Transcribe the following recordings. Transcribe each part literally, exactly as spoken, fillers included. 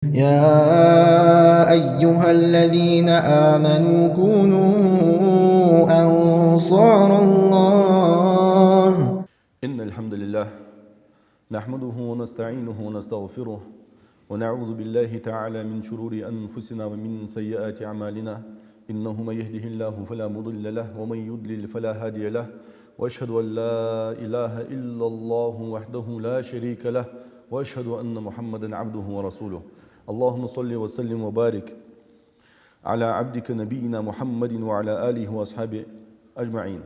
يا أيها الذين آمنوا كونوا أنصار الله. إن الحمد لله نحمده ونستعينه ونستغفره، ونعوذ بالله تعالى من شرور أنفسنا ومن سيئات أعمالنا. إنه من يهده الله فلا مضل له، ومن يضلل فلا هادي له. وأشهد أن لا إله إلا الله وحده لا شريك له، وأشهد أن محمدا عبده ورسوله. اللهم صل وسلم وبارك على عبدك نبينا محمد وعلى آله وأصحابه أجمعين.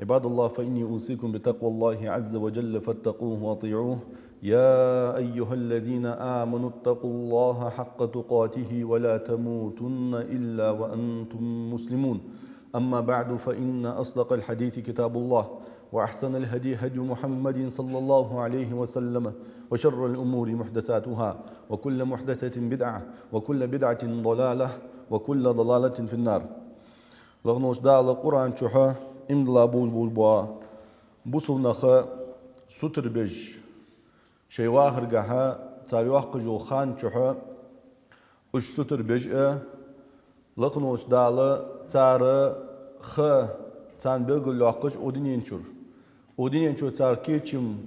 عباد الله، فإني أوصيكم بتقوى الله عز وجل فاتقوه وأطيعوه. يا أيها الذين آمنوا اتقوا الله حق تقاته ولا تموتن إلا وأنتم مسلمون. أما بعد، فإن أصدق الحديث كتاب الله، وأحسن الهدي هدي محمد صلى الله عليه وسلم، وشر الأمور محدثاتها، وكل محدثة بدعة، وكل بدعة ضلالة، وكل ضلالة في النار. Лакхе волча Дала Къуръан чу иман дилла болаш бола бусалба нах сутара беш, шоай вахаргахьа цар йоаккхаш йолча хана чу уж сутара беш а, Лакхе волча Дала цар ха царна белгалйоаккхаш укх дунен чура, укх дунен чура цар кечам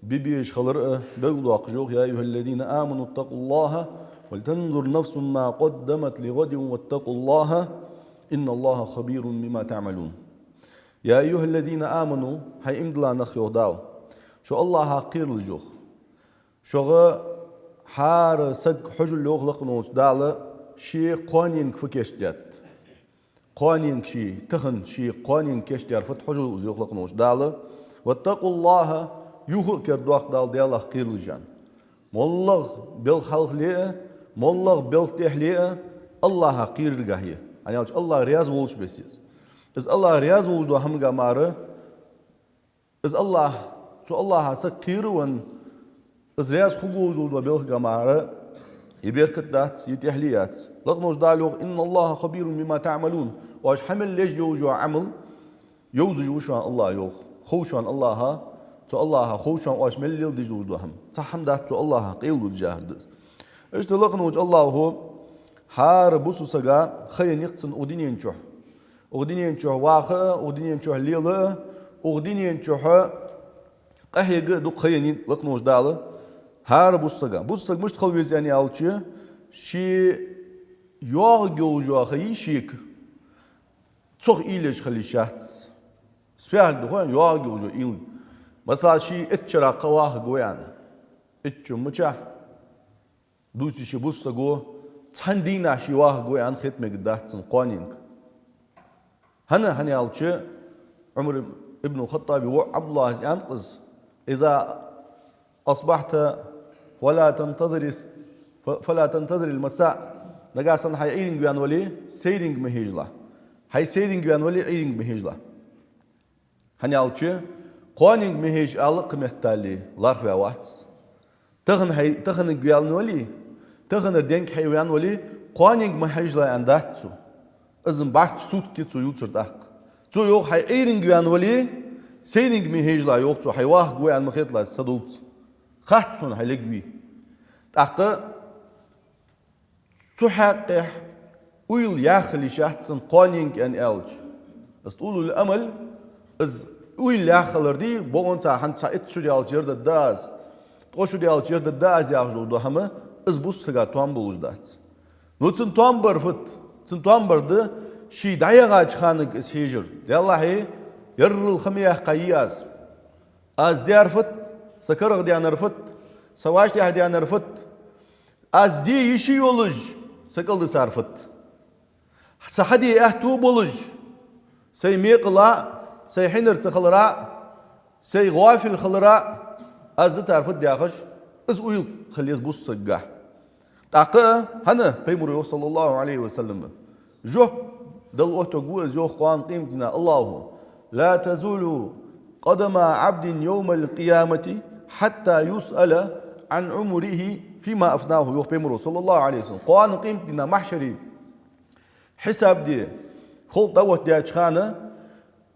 бе безаш хилар а белгалдоаккхаш йоах: يا أيها الذين آمنوا اتقوا الله ولتنظر نفس ما قدمت لغد واتقوا الله إن الله خبير بما تعملون. يا أيها الذين آمنوا, хӀай иман дилла нах, йоах Дала, шо АллахӀах кхералаш, йоах. Шуга хӀара саг хьожалла, йоах Лакхе волча Дала, ший кхоаненга фу кийчдаьд. Кхоаненга ший, тахан ший кхоаненга кийчдаьр фуд хьожалла из, йоах Лакхе волча Дала. واتقوا الله, юха а кердадоаккх Дала, Даьлах кхералаш, аьнна. МоллагӀа белха хьалхале а, моллагӀа белха тӀехьале а АллахӀах кхераргахьа я. ХӀана аьлча АллахӀ раьза волча беса я из. Из АллахӀ раьза волаш дола хӀамага мара, из АллахӀ, цу АллахӀах саг кхеравенна, из раьза хургволаш долаш дола белхага мара е беркат дац, е тӀехьале яц. Лакхе волча Дала йоах: إن الله خبير بما تعملون. Оаш хӀама мел еш йолаш йола Ӏамал йовзаш ва шоана АллахӀ, йоах. Хов шоана АллахӀ, цу АллахӀа хов шоана оаш мел леладеш долаш дола хӀама. Цхьа хӀама дац цу АллахӀах къайла деш яхар да из. Иштта Лакхе волча АллахӀо хӀара бусалба сага ха еннай-кх цунна укх дунен чу. Укх дунен чу ваха а, укх дунен чу лела а, укх дунен чу къахьега а дукха ха еннай Лакхе волча Дала хӀара бусалба сага. Бусалба саг мишта хила веза аьнна аьлча, ший йоагӀаргйолаш йола ха йий шийга, цох уйла еш хила йиш яц. Спяхьалг да хой, йоагӀаргйолаш йола уйла. Масала, ше итт шера кхы вахаргва аьнна. Итт шу мичахьа дувце ше, бусалба саго цхьан дийнахьа ше вахаргва аьнна хета мегаргдац цунна кхоаненга. ХӀана, хӀана аьлча, Ӏумар ибн ХаттӀаба воӀ ӀабдуллахӀас аьннад-кх из: إذا أصبحت فلا تنتظر الس-، ف-، فلا تنتظر المساء. Нагахьа санна хьо Ӏуйранга ваьнна вале, сайранга ма хьежалахь. Хьо сайранга ваьнна вале, Ӏуйранга ма хьежалахь. ХӀана аьлча, кхоаненга ма хьежа ала кхы меттел лархӀа вац. Тахан хьо, таханга ваьнна вале, таханара денга хьо ваьнна вале, кхоаненга ма хьежалахь аьнна дац цо. Из бӀарчча сутки цо ювцар тӀаккха. Цо йоах, хьо Ӏуйранга ваьнна вале, сайранга ма хьежалахь, йоах цо, хьо вахаргва аьнна ма хеталахь, са долча. Хац сона хьо лергвий. ТӀаккха цу хьакъехьа уйла яха хила йиш яц цунна кхоаненга аьнна аьлча. Из тӀулул амал, из уйла яха хилар дий, бокъонца хӀанз цхьа итт шу даьлча ер дергда аз, ткъо шу даьлча ер дергда аз яхаш долаш дола хӀама, из бусалба сага тоам болаш дац. Ну, цун тоам бар фуд? Цун тоам бар да ший дӀаяхача ханага из хьежар. Даллахьа, ерригла ха ма яьккхай аз. Аз даьр фуд, са карагӀдаьннар фуд, са вӀаштӀехьадаьннар фуд, аз де йиш йолаш са кӀалдисар фуд, са хьаде аьттув болаш сай мекъала а, сай хьинар ца хилара а, сай гӀафил хилара а аз дитар фуд яхаш, из уйла хила еза бусалба сагагахьа. ТӀаккха хӀана, Пайхамаро йоах, صلى الله عليه وسلم, жоп дала оттаргва из, йоах, кхоана къематдийнахьа АллахӀо: لا تزول قدما عبد يوم القيامة حتى يسأل عن عمره فيما أفناه, йоах Пайхамаро, صلى الله عليه وسلم. Кхоана къематдийнахьа, махьшаре хьисаб де, халкъ дӀаоттадаьча хана,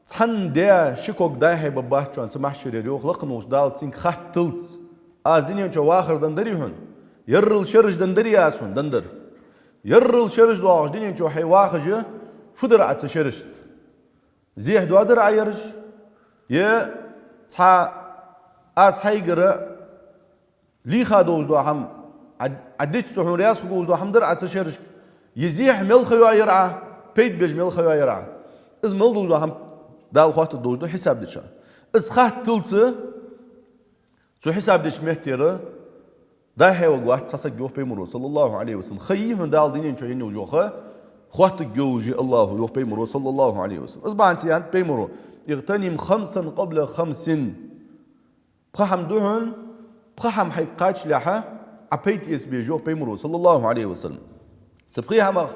цхьанне ши ког дӀа-хьа бергбац шоана цу махьшарера, йоах, Лакхе волча Дала цунга хатталца: аз дунен чу вахар денна дарий хьона? Ерригал шераш деннадарий аз хьона? Деннадар. Ерригал шераш доагӀаш дунен чу хьо вахаш, фу дир Ӏа цу шерашта? Зехьа доадар Ӏа ераш? Е цхьа аз хьайгара лийха долаш дола хӀама, Ӏа, Ӏа дича со хьона раьза хургволаш дола хӀама дир Ӏа цу шерашка? Е зехьа мел ха йоаер Ӏа, пайда беш мел ха йоаер Ӏа? Из мел долаш дола хӀама Дала хоаттаргдолаш да хьисап дича. Из хатталца, цу хьисап деча меттера дӀа-хьа варгвац цхьа саг, йоах пайхамаро, صلى الله عليه وسلم. Ха йий хьона Дала дунен чу енна йолаш йола ха хоаттаргйолаш, Аллахӏо, йоах пайхамаро, صلى الله عليه وسلم. Из бахьанца аьннад пайхамаро: «اغتنم خمسا قبل خمس». Пхи хӀама да хьона, пхи хӀама хьайга кхаччалехьа Ӏа пайда эца беза, йоах пайхамаро, صلى الله عليه وسلم. Цу пхе хӀамах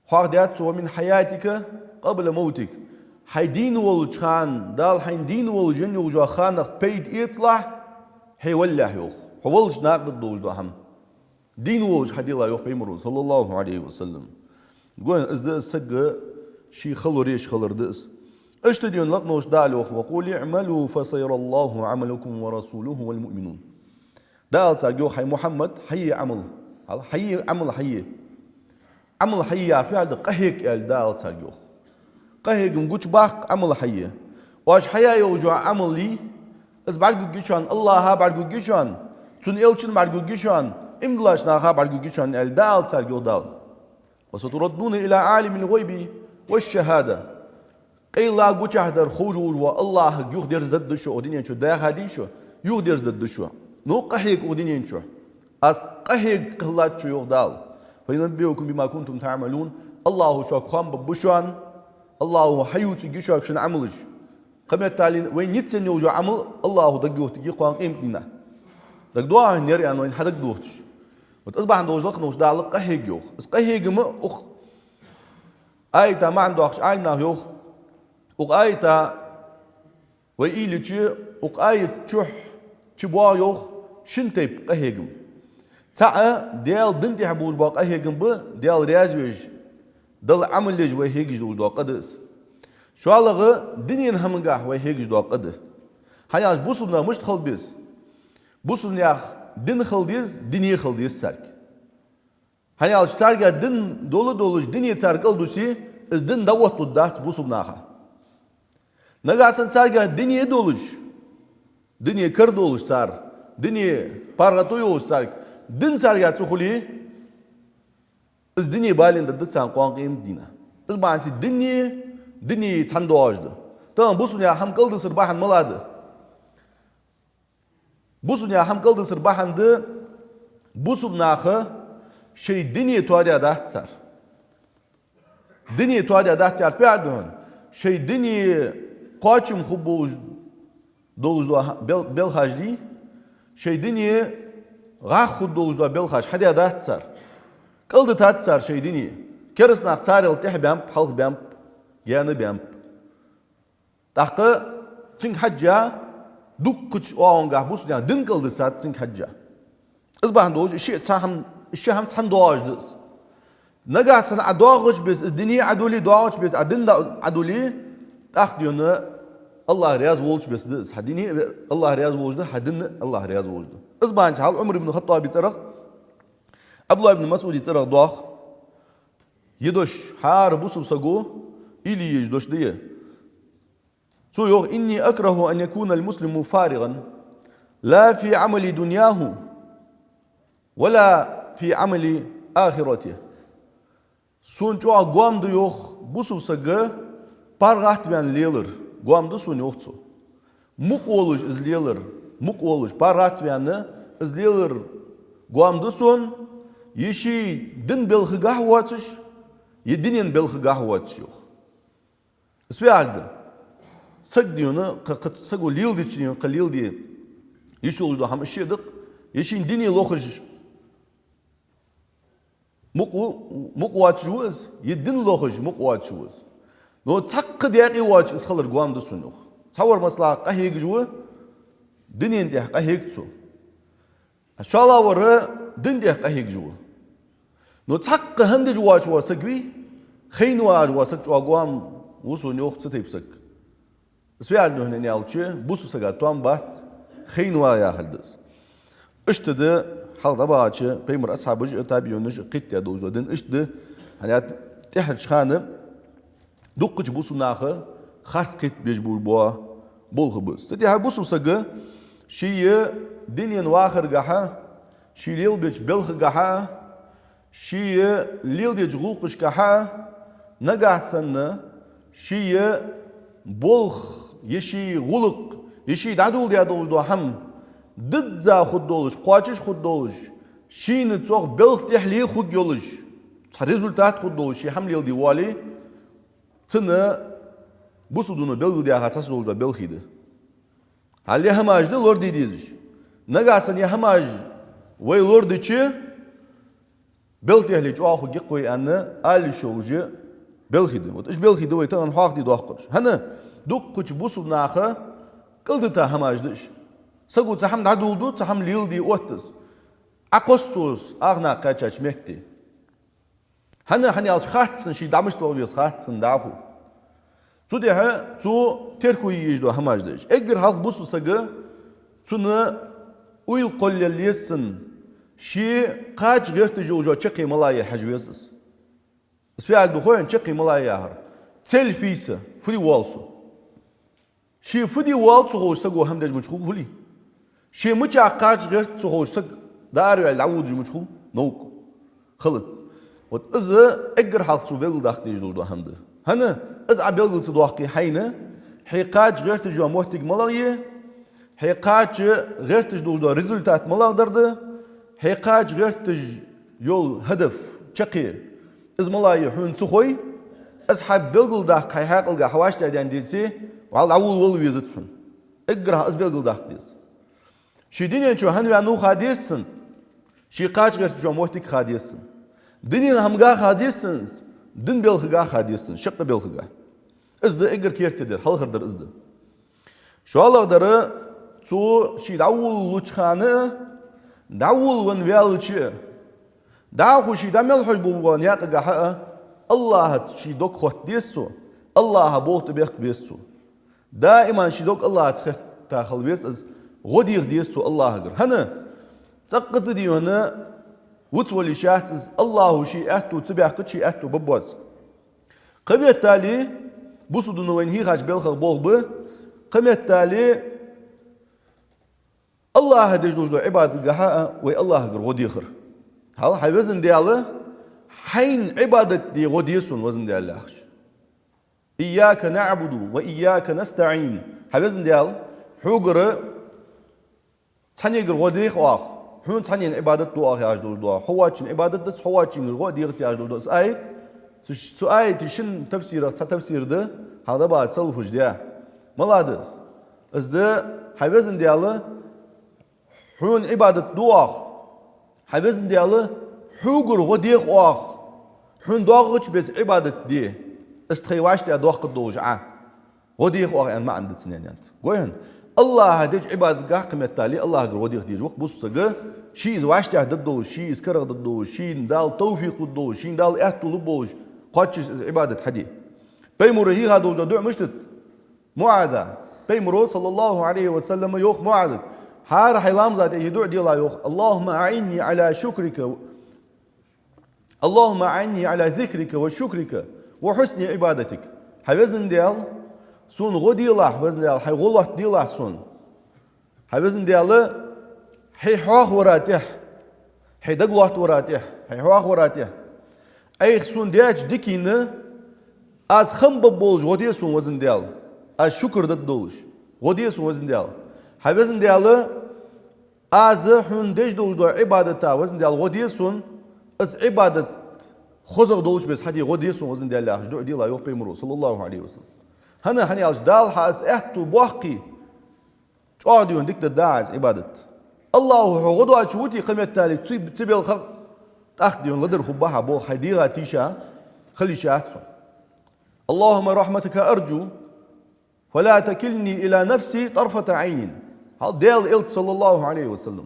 хьоахадаьд цо: «ومن حياتك قبل موتك». Хьай дийна волча хана, Дала хьайна дийна волаш енна йолаш йола ханах пайда эцалахь, хье валалехь, йоах. Хьо валча накъадаргдолаш дола хӀама. Дийна волаш хьаделахь, йоах пайхамаро, صلى الله عليه وسلم. Гой, из да из сага ший хало резаш хилар да из. Иштта дийна лакхнолаш Дала йоах: «وقل اعملوا فسيرى الله عملكم ورسوله والمؤمنون». Дала царга йоах: «Хьай Мухьаммад, хьае Ӏамал. Хьал, хьае Ӏамал, хьае. Ӏамал хьае яхар фу яхар да? Къахьега», аьле, Дала царга йоах. Къахьегам гучабаккха, Ӏамал хьае. Оаш хьаяь йолаш йола Ӏамал, из бӀаргагургья шоана, Аллахӏа бӀаргагургья шоана, цун элчанна бӀаргагургья шоана, иман диллача наха бӀаргагургья шоана, аьле, Дала царга йоах Дала. «وستردون إلى عالم الغيب والشهادة». Къайла, гучахьа дар ховш волаш вола Аллахӏага юхадерзадергда шо, укх дунен чу дахадий шо, юхадерзадергда шо. Ну, къахьега укх дунен чу. Аз къахьега хилац шо, йоах Дала. «فينبئكم بما كنتم تعملون». Аллахӏо шуга хоам бергба шоана, Аллахӏо хьаювцаргья шуга шун Ӏамалаш. Кхыметтел вайна ницценна йолаш йола Ӏамал Аллахӏо дагайохийтаргья кхоана къематдийнахьа. ДагадоагӀий хьона ер аьнна вайна хьадагадохийташ? Вот из бахьан долаш лакхнолаш Дала къахьега йоах. Из къахьегам укх аята маӀан доахаш Ӏалимнаха йоах, укх аята вай уйла йича, укх аята чухь чубоагӀа, йоах, шин тайпа къахьегам. ЦаӀ Даьла дина тӀехьа болаш бола къахьегам ба, Даьла раьза веш, Далла Ӏамал еш вай хьегаш долаш дола къа да из. ШоллагӀа дунен хӀамангахьа вай хьегаш дола къа да. ХӀана аьлча бусалба нах мишта хила беза? Бусалба наьха дин хила деза, дуне хила деза царга. ХӀана аьлча царга дин дола долаш, дуне цар кӀалдусе, из дин дӀаотталургдац бусалба наха. Нагахьа санна царга дуне долаш, дуне кара долаш цар, дуне паргӀато йолаш царга, дин царга ца хуле, из дуне балийна дергда царна кхоана къематдийнахьа. Из бахьанца дуне, дуне цхьана доагӀаш да. Тахан бусалба наьха хӀама кӀалдисар бахьан мала да? Бусалба наьха хӀама кӀалдисар бахьан да, бусалба наха шоай дуне тоадаь дац цар. Дуне тоадаь дац цар, фу яхар да хьона? Шоай дуне кхоачам хургболаш долаш дола бел-, белхаш лий, шоай дуне гӀах хургдолаш дола белхаш хьадаь дац цар. КӀалдитад цар шоай дуне. Кераста нах царел тӀехбаьннаб, хьалхабаьннаб, гаьнабаьннаб. ТӀаккха цунга хьежжа, дуккхача оагӀонгахьа бусалба наьха дин кӀалдисад цунга хьежжа. Из бахьан долаш, из шиъ цхьа хӀама, из ши хӀама цхьана доагӀаш да из. Нагахьа санна Ӏа доагӀача беса, из дуне Ӏа дуле, доагӀача беса Ӏа дин да-, Ӏа дуле, тӀаккха дийна Аллахӏ раьза волча беса да из. Хьа дуне Аллахӏ раьза волаш да, хьа дин Аллахӏ раьза волаш да. Из бахьанца хьал Ӏумар ибн Хаттаба цӀерагӀа, Ӏабдуллахӏ ибн МасӀуда цӀерагӀа доагӀа, ер дош, хӀара бусалба саго уйла е езаш дош да ер. Цо йоах: «إني أكره أن يكون المسلم فارغا لا في عمل دنياه ولا في عمل آخرته». Сона чӀоагӀа гоама да, йоах, бусалба саг паргӀата ваьнна лелар. Гоама да сона, йоах цо. Мукъа волаш из лелар, мукъа волаш, паргӀата ваьнна из лелар гоама да сона, е ший дина балхагахьа воацаш, е дунен балхагахьа воацаш, йоах. Из фу яхар да? Саг дийна, кхы, кхы саго леладеча дийна, кхы леладе йиш йолаш дола хӀама шиъ да-кх, е ший дуне лохаш мукъа, мукъа воацаш ва из, е дин лохаш мукъа воацаш ва из. Но цхьаккха даькъе воацаш из хилар гоама да сона, йоах. Цхьавар, масала, къахьегаш ва, дунен тӀехьа къахьег цо. ШоллагӀвар дина тӀехьа къахьегаш ва. Но цхьаккха хӀама деш воацаш вола саг вий, хайна вагӀаш вола саг чӀоагӀа гоама ва сона, йоах, цу тайпа саг. Из фу яхар да хьона аьлча, бусалба сага тоам бац хайна вагӀа яхар да из. Иштта да Хьалха дӀабахача пайхамара асхьабаша а, табиӀунаша а кхетадаь долаш дола дин иштта да. ХӀана аьлча тӀехьарча хана дуккхача бусалба наха харц кхетабеш болаш бола болх ба из. Цу тӀехьа бусалба сага ший дунен вахаргахьа, ший лелабеча балхагахьа, ший леладеча гӀулакхашкахьа, нагахьа санна ший болх, е ший гӀулакх, е ший дӀадоладаь долаш дола хӀама дизза хургдолаш, кхоачаш хургдолаш, шийна цох балха тӀехьале хургйолаш, цхьа результат хургдолаш ший хӀама леладе воале, цунна бусалба дино белгалдаьха цхьацца долаш дола балхий да. Хьалха е хӀамаш да лораде дезаш. Нагахьа санна е хӀамаш вай лорадича, балха тӀехьале чӀоагӀа хургья-кх вай аьнна, ала йиш йолаш я балхий да. Вот уж балхий да вай тахан хьоахаде доаккхараш. ХӀана, дуккхача бусалба наха кӀалдита хӀамаш да уж. Саго цхьа хӀама дӀадоладу, цхьа хӀама леладе отт из. Ӏокхосс цо из, ах нах кхаьчача метте. ХӀана, хӀана аьлча хац цунна, ше дӀа мишта ваха веза хац цунна дӀахо. Цу тӀехьа цо терко е езаш дола хӀамаш да уж. Эггара хьалха бусалба сага цунна уйла кхоллале еза цунна, ше кхача гӀерташ йолаш йола чаккхе мала я хьажа веза из. Из фу яхилга да хой хьона, чаккхе мала я яхар? Цель фу я са, фу де воал со? Ше фу де воал ца ховш саго хӀама деш мича хул хулий? Ше мичахьа кхача гӀерт ца ховш саг дӀаараваьнна дӀаводаш мича хул? Новкъа. Хилац. Вот из эггара хьалха цо белгалдаккха дезаш долаш дола хӀама да. ХӀана, из Ӏа белгал ца доаккхе хьайна, хье кхача гӀерташ йола моттиг малагӀа я, хье кхача гӀерташ долаш дола результат малагӀдар да, хье кхача гӀерташ йола хӀадаф, чаккхе, из мала я хьона ца хой, из хьа белгалдаккха хьай хьаькъалга хьа вӀаштӀехьдаьнна деце, вӀалла дӀаволавала везац хьона. Эггара хьалха из белгалдаккха деза. Ше дунен чу хӀана ваьннав ха деза цунна, ше кхача гӀерташ йола моттиг ха деза цунна. Дунен хӀамага ха деза цунна из, дина балхага ха деза цунна, шаккхе балхага. Из да эггара керттера дар, хьалхара дар из да. ШоллагӀдар, цо ше дӀаволалуча хана а, дӀаволавенна ваьлча а, дӀахо ше дӀа мел хьожа болча наькъагахьа а, АллахӀаца ший дог хотта деза цо, АллахӀа болх тӀабехка беза цо. Даиман ший дог АллахӀаца хетта хила веза из, гӀо деха деза цо АллахӀагара. ХӀана? ЦӀаккха ца де хьона вицвала йиш яц из, АллахӀа ший аьттув ца баьккхача, ший аьттув ба боаца. Кхыметтел, бусалба дино вайна хьийхача балхех болх ба, кхыметтел АллахӀа деш долаш дола Ӏибадатагахьа а вай АллахӀагара гӀо дехар. Хьал, хьай Веза Даьла, хьайна Ӏибадат де гӀо де сона, Веза Даьла, яхаш. إياك نعبد وإياك نستعين. Хьай Веза Даьла, хьогара цхьаннегара гӀо дех оаха. Хьона цхьаннена Ӏибадат ду оаха яхаш долаш дола, хьо воацачунна Ӏибадат дац, хьо воацачунгара гӀо а дехац яхаш долаш дола из аят. Цу, цу аятий шин тафсирах цхьа тафсир да, хьалха дӀабаха салафаша даь. МалагӀа да из? Из да, хьай Веза Даьла, хьона Ӏибадат ду оаха. Хьай Веза Даьла, хьогара гӀо дех оаха. Хьона доагӀача беса Ӏибадат де. Из тхоай вӀаштӀехьдоаккхаргдолаш Ӏа. ГӀо дех оаха аьнна маӀан да цун, аьннад. Гой хьона, АллахӀа деча Ӏибадатагахьа кхыметтел АллахӀагара гӀо деха дезаш ва-кх бусалба саг, ше из вӀаштӀехьдаргдолаш, ше из карагӀдаргдолаш, шийна Дала товфикъ лургдолаш, шийна Дала аьттув лургболаш, кхоачаш из Ӏибадат хьаде. Пайхамара хьийха долаш дола дуӀа мишта да? МуӀаза. Пайхамара, صلى الله عليه وسلم, йоах МуӀазага: хӀара хьай ламаза тӀа из дуӀа делахь, йоах: اللهم أعني على شكرك، اللهم أعني على ذكرك وشكرك وحسن عبادتك. Хьай Веза Даьла, сона гӀо делахь, Веза Даьла, хьай гӀо лоаттаделахь сона. Хьай Веза Даьла, хье хьоахавара тӀехьа, хье дагалоаттавара тӀехьа, хье хьоахавара тӀехьа, Ӏайха сона даьча дикийна аз хам бергболаш гӀо де сона, Веза Даьла, аз шукр дергдолаш гӀо де сона, Веза Даьла. Хьай Веза Даьла, аз хьона деш долаш дола Ӏибадата, Веза Даьла, гӀо де сона, из Ӏибадат хозагӀа долча беса хьаде гӀо де сона, Веза Даьла, яхаш дуӀа делахь, йоах Пайхамара, صلى الله عليه وسلم. ХӀана, хӀана аьлча, Дала хьа из аьттув боаккхе, чӀоагӀа дийна дика дергда Ӏа из Ӏибадат. АллахӀа хьо гӀо доацаш вите кхыметтел, цу, цу балхах тӀаккха дийна ладар хургба хьа болх, хьай дегӀа тийша хила йиш яц хьона. اللهم رحمتك أرجو فلا تكلني إلى نفسي طرفة عين. Хьал, Даьла Элча, صلى الله عليه وسلم.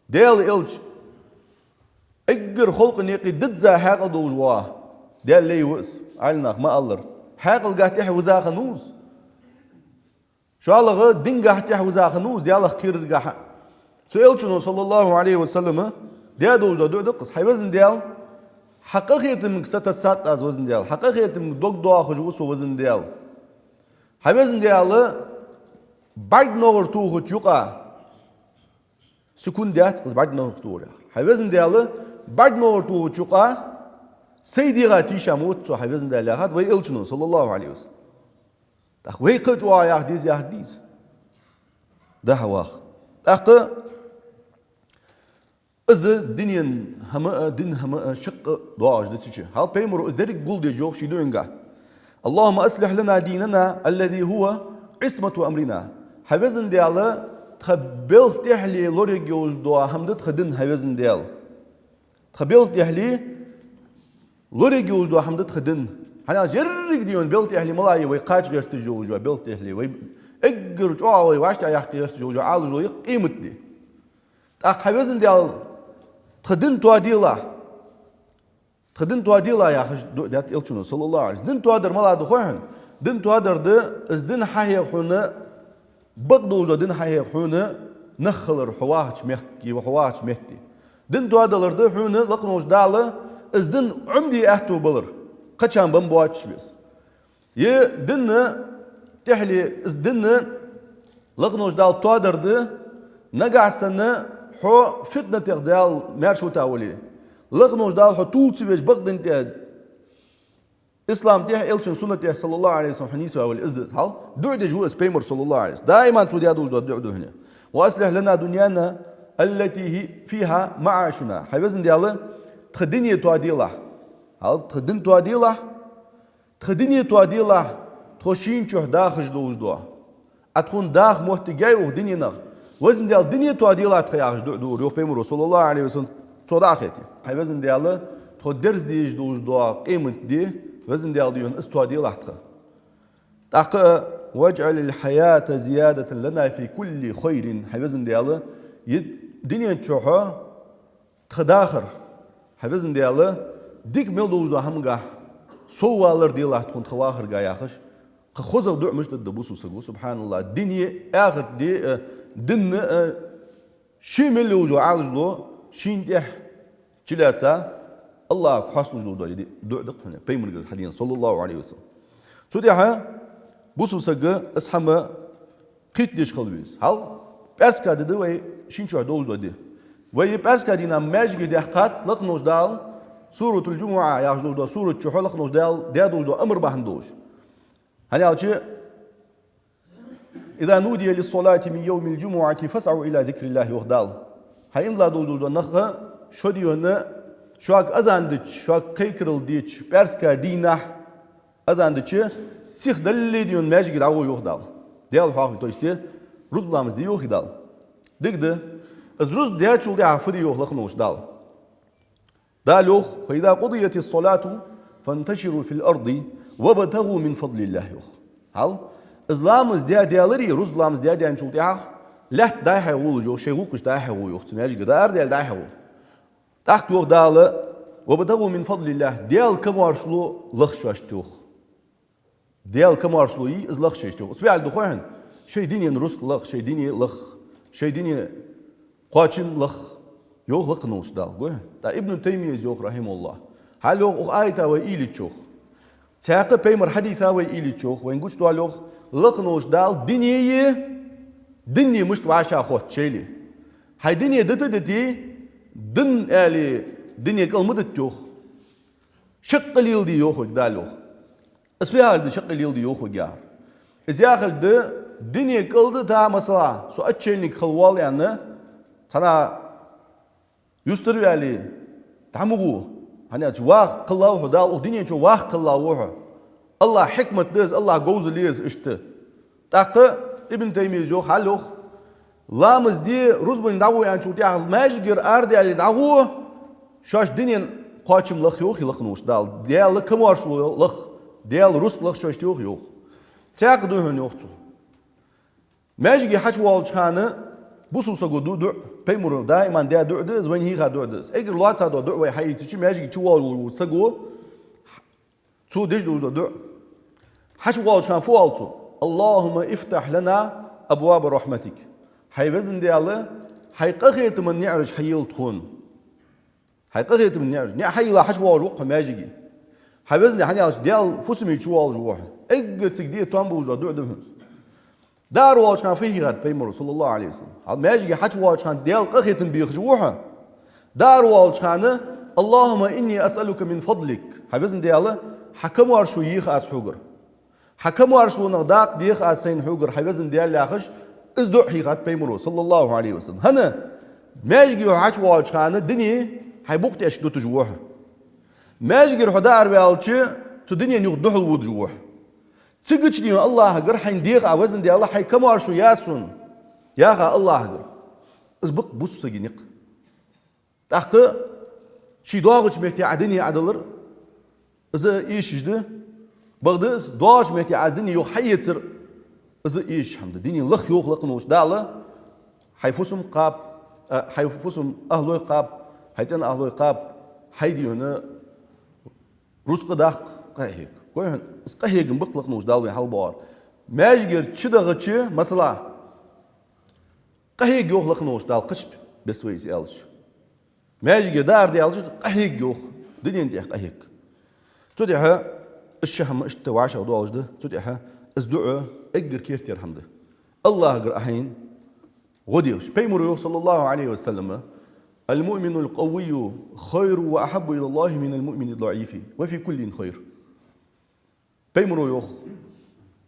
Даьла Элча, эггара халкъа юкъе дизза хьаькъал долаш вола Даьла лай ва из, Ӏаьлимнаха ма аллара. Хьаькъалгахьа тӀехьавиза хиннав из. ШоллагӀа, дингахьа тӀехьавиза хиннав из, Даьлах кхераргахьа. Цу Элчано, саллаллахӀу Ӏалайхи ва саллама, даь долаш дола дуӀа да-кх из: «Хьай Везан Даьла, Хьа къахетамга сатассад аз, Везан Даьла, Хьа къахетамга дог доахаш ва со, Везан Даьла. Хьай Везан Даьла, бӀарг ногӀар тохача юкъа», — секунд яц-кх из бӀарг ногӀар тохар яхар. «Хьай Везан Даьла, бӀарг ногӀар тохача юкъа сай дегӀа тийша ма вац со, Хьай Везан Даьла», — яхад вай Элчано, саллаллахӀу Ӏалайхи ва саллам. ТӀаккха вай кхы а чӀоагӀа яха деза, яха деза. Да хьа ваха. ТӀаккха из дунен хӀама а, дин хӀама а шаккха доагӀаш да цу чу. Хьал Пайхамаро из деррига гулдеш йоах ший дуӀангахь: «اللهم أصلح لنا ديننا الذي هو عصمة أمرنا». Хьай Везан Даьла, тха белха тӀехьле лораергйолаш дола хӀама да тха дин, Хьай Везан Даьла. Тха белха тӀехьле лораергйолаш дола хӀама да тха дин. ХӀана аьлча еррига дийна белха тӀехьле мала я вай кхача гӀерташ йолаш йола, белха тӀехьле вай эггара чӀоагӀа вай вӀаштӀехьаяккха гӀерташ йолаш йола Ӏалашдола я къематди. ТӀаккха, Хьай Везан Даьла, тха дин тоаделахь. Тха дин тоаделахь яхаш дуӀа даьд Элчано, саллаллахӀу Ӏалайхи ва саллам. Дин тоадар мала да хой хьона? Дин тоадар да, из дин хьахьех хьона, бакъдолаш дола дин хьахьех хьона нах хилар хьо вахача мехка, хьо вахача метте. Дин тоадалар да хьона лакха волча Дала из дин Ӏомаде аьттув балар, кхычарна бан боацаш беза. Е дин тӀехьле, из дин лакха волча Дала тоадар да, нагахьа санна хьо фитнатех Дала маьрша вита вале, лакха волча Дала хьо тувла ца веш бакъдин тӀа, ислам тӀа, Элчан суннат тӀа, саллаллахӀу Ӏалайхи ва саллам, хьо нийсваь вале, из да из. Хьал дуӀа деш ва из Пайхамар, саллаллахӀу Ӏалайхи ва саллам. Даиман цо даь долаш дола дуӀа да хьона. «وأصلح لنا دنيانا التي هي فيها معاشنا». Хьай Везан Даьла, тха дуне тоаделахь. Хьал тха дин тоаделахь, тха дуне тоаделахь, тхо шийна чухь дахаш долаш дола. Ӏа тхона даха моттиг яй укх дуненах. Везан Даьла, дуне тоаделахь тха яхаш дуӀа дора йоах Пайхамаро, саллаллахӀу Ӏалайхи ва саллам, цо дӀа а хете. Хьай Везан Даьла, тхо дерза дезаш долаш дола къематди, Везан Даьла, дуне из тоаделахь тха. ТӀаккха: «واجعل الحياة زيادة لنا في كل خير». Хьай Везан Даьла, е дунен чухь тха дахар, Хьай Везан Даьла, дика мел долаш дола хӀамагахь соввалар делахь тхона тха вахарга яхаш, кхы хозагӀа дуӀа мишта да бусалба саго, субхьаналлахӀ. Дуне, ахарат де, э, дин, э, ше мел йолаш йола Ӏалашдола шийна тӀехьа чулаьца, АллахӀага хьоасталуш долаш дола ди-, дуӀа да-кх хьона, Пайхамарагара хьадена, саллаллахӀу Ӏалайхи ва саллам. Цу тӀехьа бусалба саг из хӀама кхетадеш хила веза. Хьал пӀаьраска ди да вай шийна чухь долаш дола ди. Вай пӀаьраска дийнахьа маьждиге даьккхад, лакха волча Дала Суратуль-ДжумуӀа яхаш долаш дола сурат чухь лакха волча Дала даь долаш дола амар бахьан долаш. ХӀана аьлча: «إذا نودي للصلاة من يوم الجمعة فاسعوا إلى ذكر الله», йоах Дала. Хьай иман долаш дола нах, шо, дуне, шуга азан дича, шуга кхайкарал дича, пӀаьраска дийнахьа азан дича, сиха даллалца, дуне, маьждиге дӀагӀо йоах Дала. Даьла хьоахаве, то есть рузба ламаз де йоах Дала. Дика да. Из рузба даьчул тӀехьагӀа фу де йоах лакха волча Дала? Дала йоах: «فإذا قضيت الصلاة فانتشروا في الأرض وابتغوا من فضل الله», йоах. Хьал, из ламаз даь даьларе, рузба ламаз даь даьнначул тӀехьагӀа лаьтта дӀа-хьа гӀолаш йоах, шоай гӀулакхашка дӀа-хьа гӀо йоах, цу маьждига дӀа-, арадаьлла дӀа-хьа гӀо. ТӀаккха йоах Дала: «وابتغوا من فضل الله», Даьла камаьршало лаха шоашта йоах. Даьла камаьршало йий, из лаха шоашта йоах. Из фу яхилга да хой хьона? Шоай дунен рузкъ лаха, шоай дуне лаха, шоай дуне кхоачам лаха, йоах лакха волча Дала, гой хьона. ТӀаккха Ибн Таймийяс йоах, рахьимахӀуллахӀ, хьал йоах, укх аята вай уйла йича йоах, цхьаькха Пайхамара хьадиса вай уйла йича йоах, вайна гучадоал йоах, лакха волча Дала дуне а, дин а мишта вӀашагӀхоттаду шоайла. Хьай дуне дита а дите, дин аьле, дуне кӀал ма дитта йоах. Шаккхе леладе йоах вайга Дала йоах. Из фу яхилга да, шаккхе леладе йоах вайга яхар? Из яхилга да, дуне кӀал дита, масала, со отшельник хила воал аьнна, цхьаннахьа юстара ваьле, дӀа ма гӀо. ХӀана аьлча ваха кхеллав хьо, Дала укх дунен чу ваха кхеллав хьо. АллахӀа хьикмат да из, АллахӀа говзал я из, иштта. ТӀаккха Ибн Таймийяс йоах, хьал йоах: ламаз де, рузбане дӀагӀо аьнначул тӀехьагӀа маьждигера арадаьлла дӀагӀо, шоашта дунен кхоачам лаха йоах лакха волча Дала. Даьла камаьршало лаха, Даьла рузкъ лаха шоашта йоах, йоах. Цхьаькха да хьона йоах цо. Маьждиге хьачувоалача хана бусалба саго ду дуӀа, Пайхамаро даиман даь дуӀа да из, вайна хьийха дуӀа да из. Эггара лоаца дола дуӀа вай хьаийцача, маьждиге чувоалаш волча саго, цо деш долаш дола дуӀа. Хьачувоалача хана фу оал цо? «اللهم افتح لنا أبواب رحمتك». Хьай Везан Даьла, Хьай къахетама наӀараш хьайийлла тхона. Хьай къахетама наӀараш. НиӀ хьайийлла хьачувоагӀаш ва хьо маьждиге. Хьай везан Даьла, хӀана аьлча Даьла фусаме чувоагӀаш ва хьо. Эггара цига де тоам болаш дола дуӀа да хьона из. Даар волча хана фу хьийхад пайхамаро, صلى الله عليه وسلم? Хьо маьждиге хьачувоагӀача хана Даьла къахетам бехаш ва хьо. Даар волча хана: اللهم إني أسألك من فضلك. Хьай везан Даьла, хьа камаьршо ех аз хьогара. Хьа камаьршонах дакъа дех аз сайна хьогара, хьай везан Даьла, яхаш, из дуӀа хьийхад пайхамаро, صلى الله عليه وسلم. ХӀана? Маьждиге хьо хьачувоагӀача хана дуне хьай букъа тӀехьашка дуташ ва хьо. Маьждигера хьо даар ваьлча, цу дунен юха духьал водаш ва хьо. Цигача дийна Аллахьагара хьайна дех Ӏа, везан Даьла, хьай камаьршо яь сона, яха Аллахьагара. Из ба-кх бусалба сага никъ. ТӀаккха ший доагӀача метте Ӏа дуне Ӏодалар, из эшаш да. Бакъда из доагӀача метте Ӏа из дуне юха хьаэцар, из эшаш хӀама да. Дуне лаха йоах лакха волча Дала: хьай фусам кхаба, а, хьай фусам ахӀлой кхаба, хьай цӀен ахӀлой кхаба, хьай дийна рузкъа даккха, къахьега. Гой хьона, из къахьегам ба-кх лакха волча Дала вайна хьалбоагӀар. Маьждигера чудахача, масала, къахьега йоах лакха волча Дала, кхыча беса вай из аьлча. Маьждиге даар даьлча, къахьега йоах, дунен тӀа къахьега. Цу тӀехьа из ши хӀама иштта вӀашагӀдоалаш да, цу тӀехьа из дуӀа эггара керттера хӀама да. Аллахьагара Ӏа хьайна гӀо дехаш. Пайхамаро йоах, صلى الله عليه وسلم: المؤمن القوي خير وأحب إلى الله من المؤمن الضعيف، وفي كل خير. Пайхамаро йоах: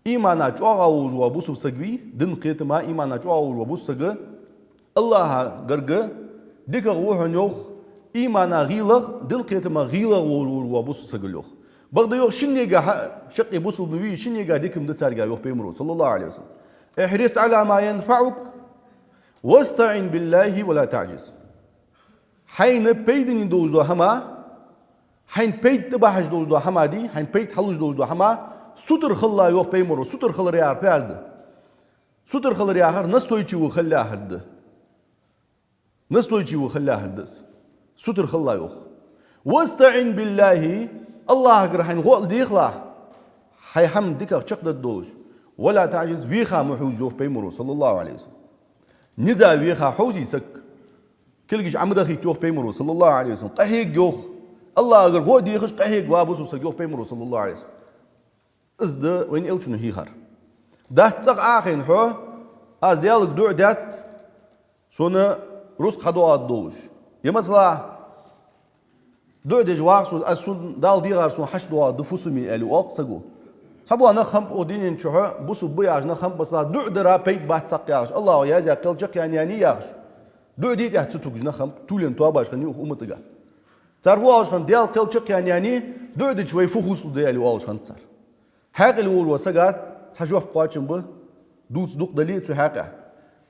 имана чӀоагӀа волаш вола бусалба саг вий, дина кхетама имана чӀоагӀа волаш вола бусалба саг Аллахьа гарга дикагӀа ва хьона, йоах, имана гӀийлагӀа, дина кхетама гӀийлагӀа волаш вола бусалба сагал, йоах. Бакъда, йоах, шиннега хьа-, шаккхе бусалба вий, шиннега дика хӀама да царга, йоах пайхамаро, صلى الله عليه وسلم: احرص على ما ينفعك واستعن بالله ولا تعجز. Хьайна пайдане долаш дола хӀама, хьайна пайда тӀабахьаш долаш дола хӀама дий, хьайна пайда хьалуш долаш дола хӀама, сутара хила, йоах пайхамаро. Сутара хилар яхар фу яхар да? Сутара хилар яхар настойчивый хила яхар да. Настойчивый хила яхар да из. Сутара хила, йоах. واستعن بالله, Аллахьагара хьайна гӀо а дехалахь, хьай хӀама дикагӀа чакхдаргдолаш. ولا تعجز, веха ма хьовза, йоах пайхамаро, صلى الله عليه وسلم. Низа веха хьовзий саг, кулгаш Ӏо ма дахийта, йоах пайхамаро, صلى الله عليه وسلم. Къахьега, йоах. Аллахьагара гӀо а дехаш, къахьега ва бусалба саг, йоах пайхамаро, صلى الله عليه وسلم. Из да вайна элчано хьийхар. Дац цӀагӀа Ӏохайна хьо: аз Даьлага дуӀа даьд, сона рузкъа хьадоагӀаргдолаш. Е, масала, дуӀа деш вагӀа со, аз сона Дала дийгӀар сона хьачудоагӀаргда фусаме, аьле, оал-кх саго. Цхьабола нах хиннаб укх дунен чухь, бусалба ба яхаш нах хиннаб, масала, дуӀа дара пайда бац цхьаккха яхаш, Аллахьо язъяь кхел чакхъяьннай яхаш, дуӀа де тӀехьа ца тугаш нах хиннаб, тулен тоабаш хиннай укх умматага. Цар фу оалаш хиннад: Даьла кхел чакхъяьннай, дуӀа дича вай фу хувцалургда, аьле, оалаш хиннад цар. Хьаькъал волаш вола сага цхьа жоп кхоачам ба, дувца дукха дале а цу хьакъехьа.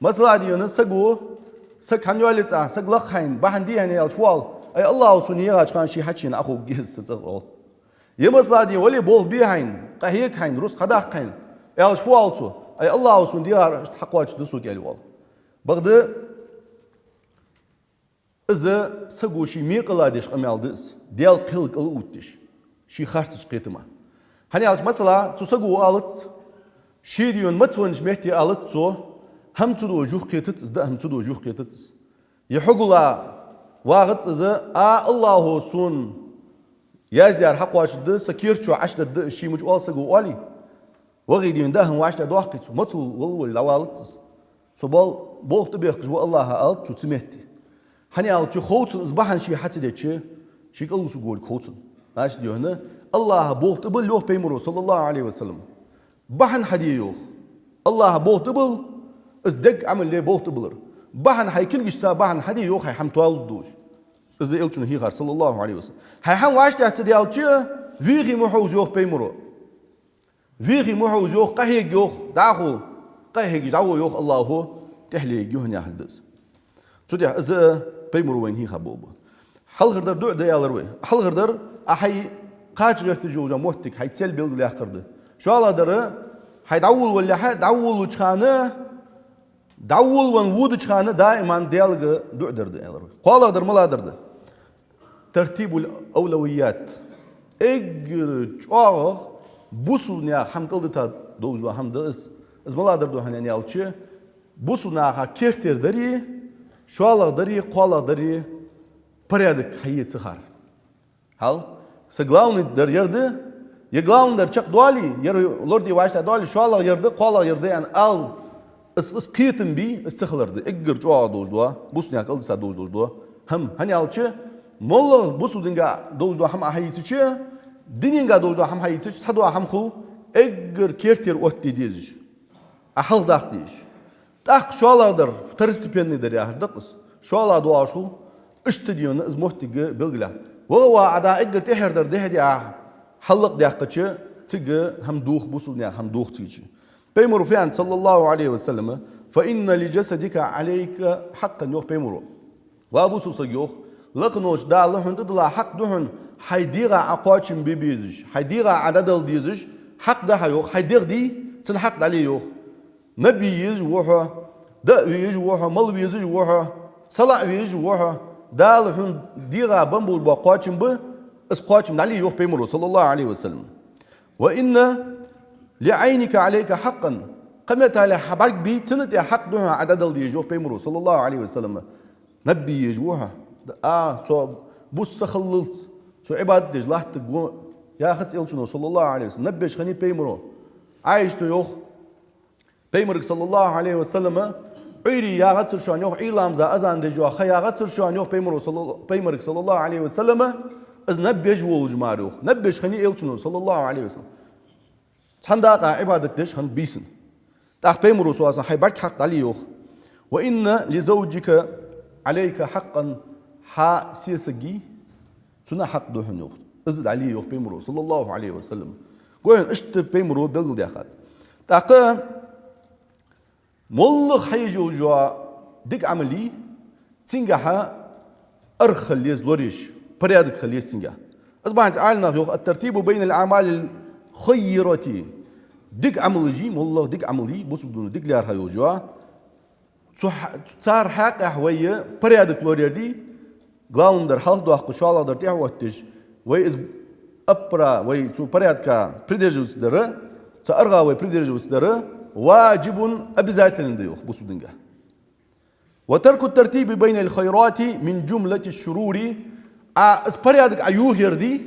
Масала, дийна саго, саг хьайна йоалае цӀа, саг лакха хьайна, бахьан де хьайна аьлча, фу оал: ай, Аллахьо сона яхача хана ше хьачуена Ӏоховргья из са цӀагӀа, оал. Е, масала, дийна, вале, болх бе хьайна, къахьега хьайна, рузкъа хьадаккха хьайна, аьлча, фу оал цо: ай, Аллахьо сона дийгӀар иштта хьакхоачаргда сога, аьле, оал. Бакъда из саго ший мекъала деш къамаьл да из, Даьла кхел кӀал а оттадеш, ший харцача кхетама. ХӀана аьлча, масала, цу саго алац, ше, дийна, маца веннача метте алац цо: хӀама ца деш юхакхетац из, даа хӀама ца деш юхакхетац из. Е хьогала вагӀац из: а, Аллахьо сона яздаьр хьакхоачаргда, са керта чу Ӏочудергда из, ше мича оал саго, оалий? ВагӀий, дийна, даа хӀама вӀаштӀехьадоаккхий цо, мацал вале а вале дӀавалац из. Цо бал болх тӀабехкаш ва Аллахьа, алац цо цу метте. ХӀана аьлча, хов цунна из бахьан ше хьа ца дича, ше кӀалвусаргволга хов цунна. Значит, дийна, Аллахьа болх тӀабилла, йоах пайхамаро, صلى الله عليه وسلم. Бахьан хьаде, йоах. Аллахьа болх тӀабилла, из дег Ӏамал я болх тӀабиллар. Бахьан, хьай кулгашца бахьан хьаде, йоах, хьай хӀама тоалургдолаш. Из да элчано хьийхар, صلى الله عليه وسلم. Хьай хӀама вӀаштӀехьа ца даьлча, вехе ма хьовза, йоах пайхамаро. Вехе ма хьовза, йоах, къахьега, йоах, дӀахо, къахьегаш дӀагӀо, йоах, Аллахьо тӀехьале ергья хьона, яхилга да из. Цу тӀа из пайхамаро вайна хьийха болх ба. Хьалхардар дуӀа да аьлар вай. Хьалхардар, Ӏа хьай кхача гӀерташ йолча моттиг, хьай цель белгалъяьккхар да. ШоллагӀдар, хьай дӀаволавалалехьа, дӀаволалуча хана, дӀаволавенна водача хана даиман Даьлага дуӀа дар да аьлар вай. КхоалагӀдар малагӀдар да? ترتيب الأولويات. Эггара чӀоагӀагӀа бусалба наьха хӀама кӀалдита долаш дола хӀама да из. Из малагӀдар да хьона аьлча, бусалба наха керттера дари, шоллагӀа дари, кхоалагӀа дари порядок хьае ца хар. Хьал, са главный дар ер да, е главный дар чакхдоале, ер лораде вӀаштӀа доале, шоллагӀа ер да, кхоалагӀа ер да аьнна ала, из, из кхетам бе, из ца хилар да эггара чӀоагӀа долаш дола, бусалба наьха кӀалдиса долаш дола хӀама. ХӀана аьлча, моллагӀа бусалба динга долаш дола хӀама Ӏа хьаийцача, диненга долаш дола хӀама хьаийцача, цхьадола хӀама хул эггара кертера оттаде дезаш, Ӏа хьалхадаккха дезаш. ТӀаккха шоллагӀа дар, второстепенный дар яхар да-кх из. ШоллагӀа доагӀаш хул, иштта дийна из моттиг белгалъяь. ВагӀа-вагӀа Ӏа дӀа эггара тӀехьара дар дехьа-дехьа хьаллакхдаьккхача, цига хӀама дох, бусалба наьха хӀама дох цига чу. Пайхамаро фу аьннад, صلى الله عليه وسلم: «فإن لجسدك عليك حقا», йоах пайхамаро. Ва бусалба саг, йоах, лакхаволча Дала хьона тӀадилла хьакъ да хьона, хьай дегӀа Ӏа кхоачам бе безаш, хьай дегӀа Ӏа дӀадала дезаш, хьакъ да хьа, йоах, хьай дегӀ дий, цун хьакъ дӀале, йоах. Наб е езаш ва хьо, даа ве езаш ва хьо, мала везаш ва хьо, салаӀа ве езаш ва хьо, Дала хьона дегӀа бенна болаш бола кхоачам ба, из кхоачам дӀале, йоах пайхамаро, صلى الله عليه وسلم. «وإن لعينك عليك حقا», кхыметтел хьа бӀарг бий, цунна тӀа хьакъ да хьона Ӏа дӀадала дезаш, йоах пайхамаро, صلى الله عليه وسلم. Наб е езаш ва хьо. А, цо бус ца хиллалца, цо Ӏибадат деш латтаргва яхац элчано, صلى الله عليه وسلم. Наб еш хиннай пайхамаро. Ӏайшата йоах, пайхамарга, صلى الله عليه وسلم, Ӏуйре ягӀацар шоана, йоах, Ӏуйре ламаза азан деш йола ха ягӀацар шоана, йоах пайхамаро, صلى الله، пайхамарга, صلى الله عليه وسلم, из наб еш волаш мара, йоах. Наб еш хиннай элчано, صلى الله عليه وسلم. Цхьан дакъа Ӏибадат деш хиннад бийсан. ТӀаккха пайхамаро, صلى الله عليه وسلم, хьай бӀарга хьакъ дӀале, йоах. «وإن لزوجك عليك حقا», хьа сесаг, цунна хьакъ да хьона, йоах. Из дӀале, йоах пайхамаро, صلى الله عليه وسلم. Гой хьона, иштта пайхамаро белгалдаьккхад. ТӀаккха моллагӀа хьаеш йола дика Ӏамал е, цунгахьа аргӀа хила еза лораеш, порядок хила еза цунгахьа. Из бахьанца Ӏаламнаха йоах: «الترتيب بين الأعمال الخيرة». Дика Ӏамалаш е, моллагӀа дика Ӏамал е, бусалба дино дика лаьрхӀа йола. Цу хьа-, цу цар хьакъехьа вай порядок лораяр да, главный дар хьалхадоаккхаш, шоллагӀа дар тӀехьа оттадеш, вай из аппара, вай цу порядка придерживаться дар, цу аргӀа вай придерживаться дар, واجب, обязательно да, йоах, бусалба динга. «وترك الترتيب بين الخيرات من جملة الشرور». А, из порядок Ӏа йохаяр да,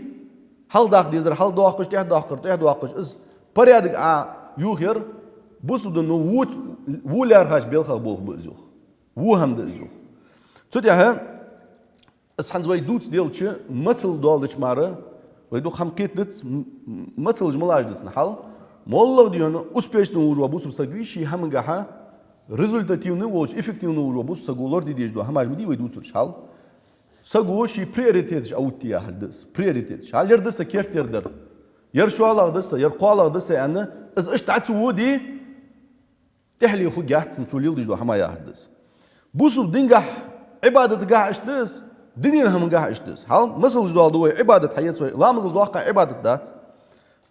хьалхадаккха дезар хьалхадоаккхаш, тӀехьадоаккхар тӀехьадоаккхаш, из порядок Ӏа йохаяр бусалба дино во, во лаьрхӀача белхех болх ба из, йоах. Во хӀама да из, йоах. Цу тӀехьа из хӀанз вай дувца делча, масал доаладича мара, вай дукха хӀама кхетадац, м-, м-, масалаш малаш да цун хьал. МоллагӀа дийна успешно волаш вола бусалба саг вий, ший хӀамангахьа результативный волаш, эффективный волаш вола бусалба саго лораде дезаш дола хӀамаш ма дий вай дувцараш хьал. Саго ший приоритеташ Ӏоотте яхар да из. Приоритеташ. Хьал, ер да са кертера дар, ер шоллагӀа да са, ер кхоалагӀа да са аьнна, из иштта Ӏа ца воде, тӀехьале хургьяц цун цо леладеш дола хӀама яхар да из. Бусалба дингахьа, Ӏибадатагахьа иштта да из, дунен хӀамангахьа иштта да из. Хьал, масалаш доаладу вай, Ӏибадат хьаэц вай, ламазал доаккхача Ӏибадат дац.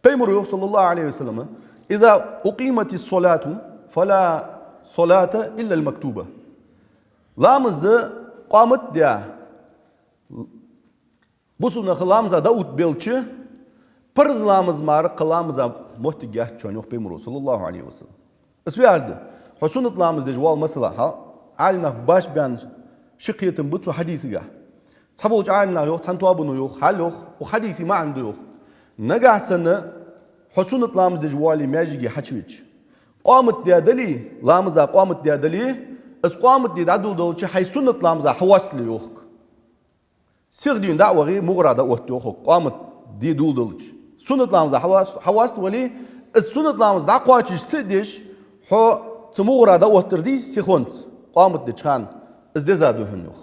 Пайхамаро йоах, صلى الله عليه وسلم: «إذا أقيمت الصلاة فلا صلاة إلا المكتوبة». Ламаз къамат даь, бусалба наха ламаза дӀаоттабелча, парз ламаз мара кхы ламаза моттиг яц шоана, йоах пайхамаро, صلى الله عليه وسلم. Из фу яхар да? Хьо суннат ламаз деш воалл, масала, хьал, Ӏаламнаха башха баьнна ши кхетам ба цу хьадисагахьа. Цхьаболча Ӏаламнаха йоах, цхьан тоабано йоах, хьал йоах, укх хьадиса маӀан да йоах. Нагахьа санна хьо суннат ламаз деш воалле, маьждиге хьачувеча, къамат даь дале, ламаза къамат даь дале, из къамат де дӀадоладелча хьай суннат ламаза хьавоастале, йоах. Сиха дийна дӀа а вахе, мугӀара дӀаотт, йоах, къамат де доладелча. Суннат ламаза хьавоас-, хьавоаставале, из суннат ламаз дӀакхоачаш ца деш, хьо цу мугӀара дӀаоттар дий сихонца, къамат деча хана, из деза да хьона, йоах.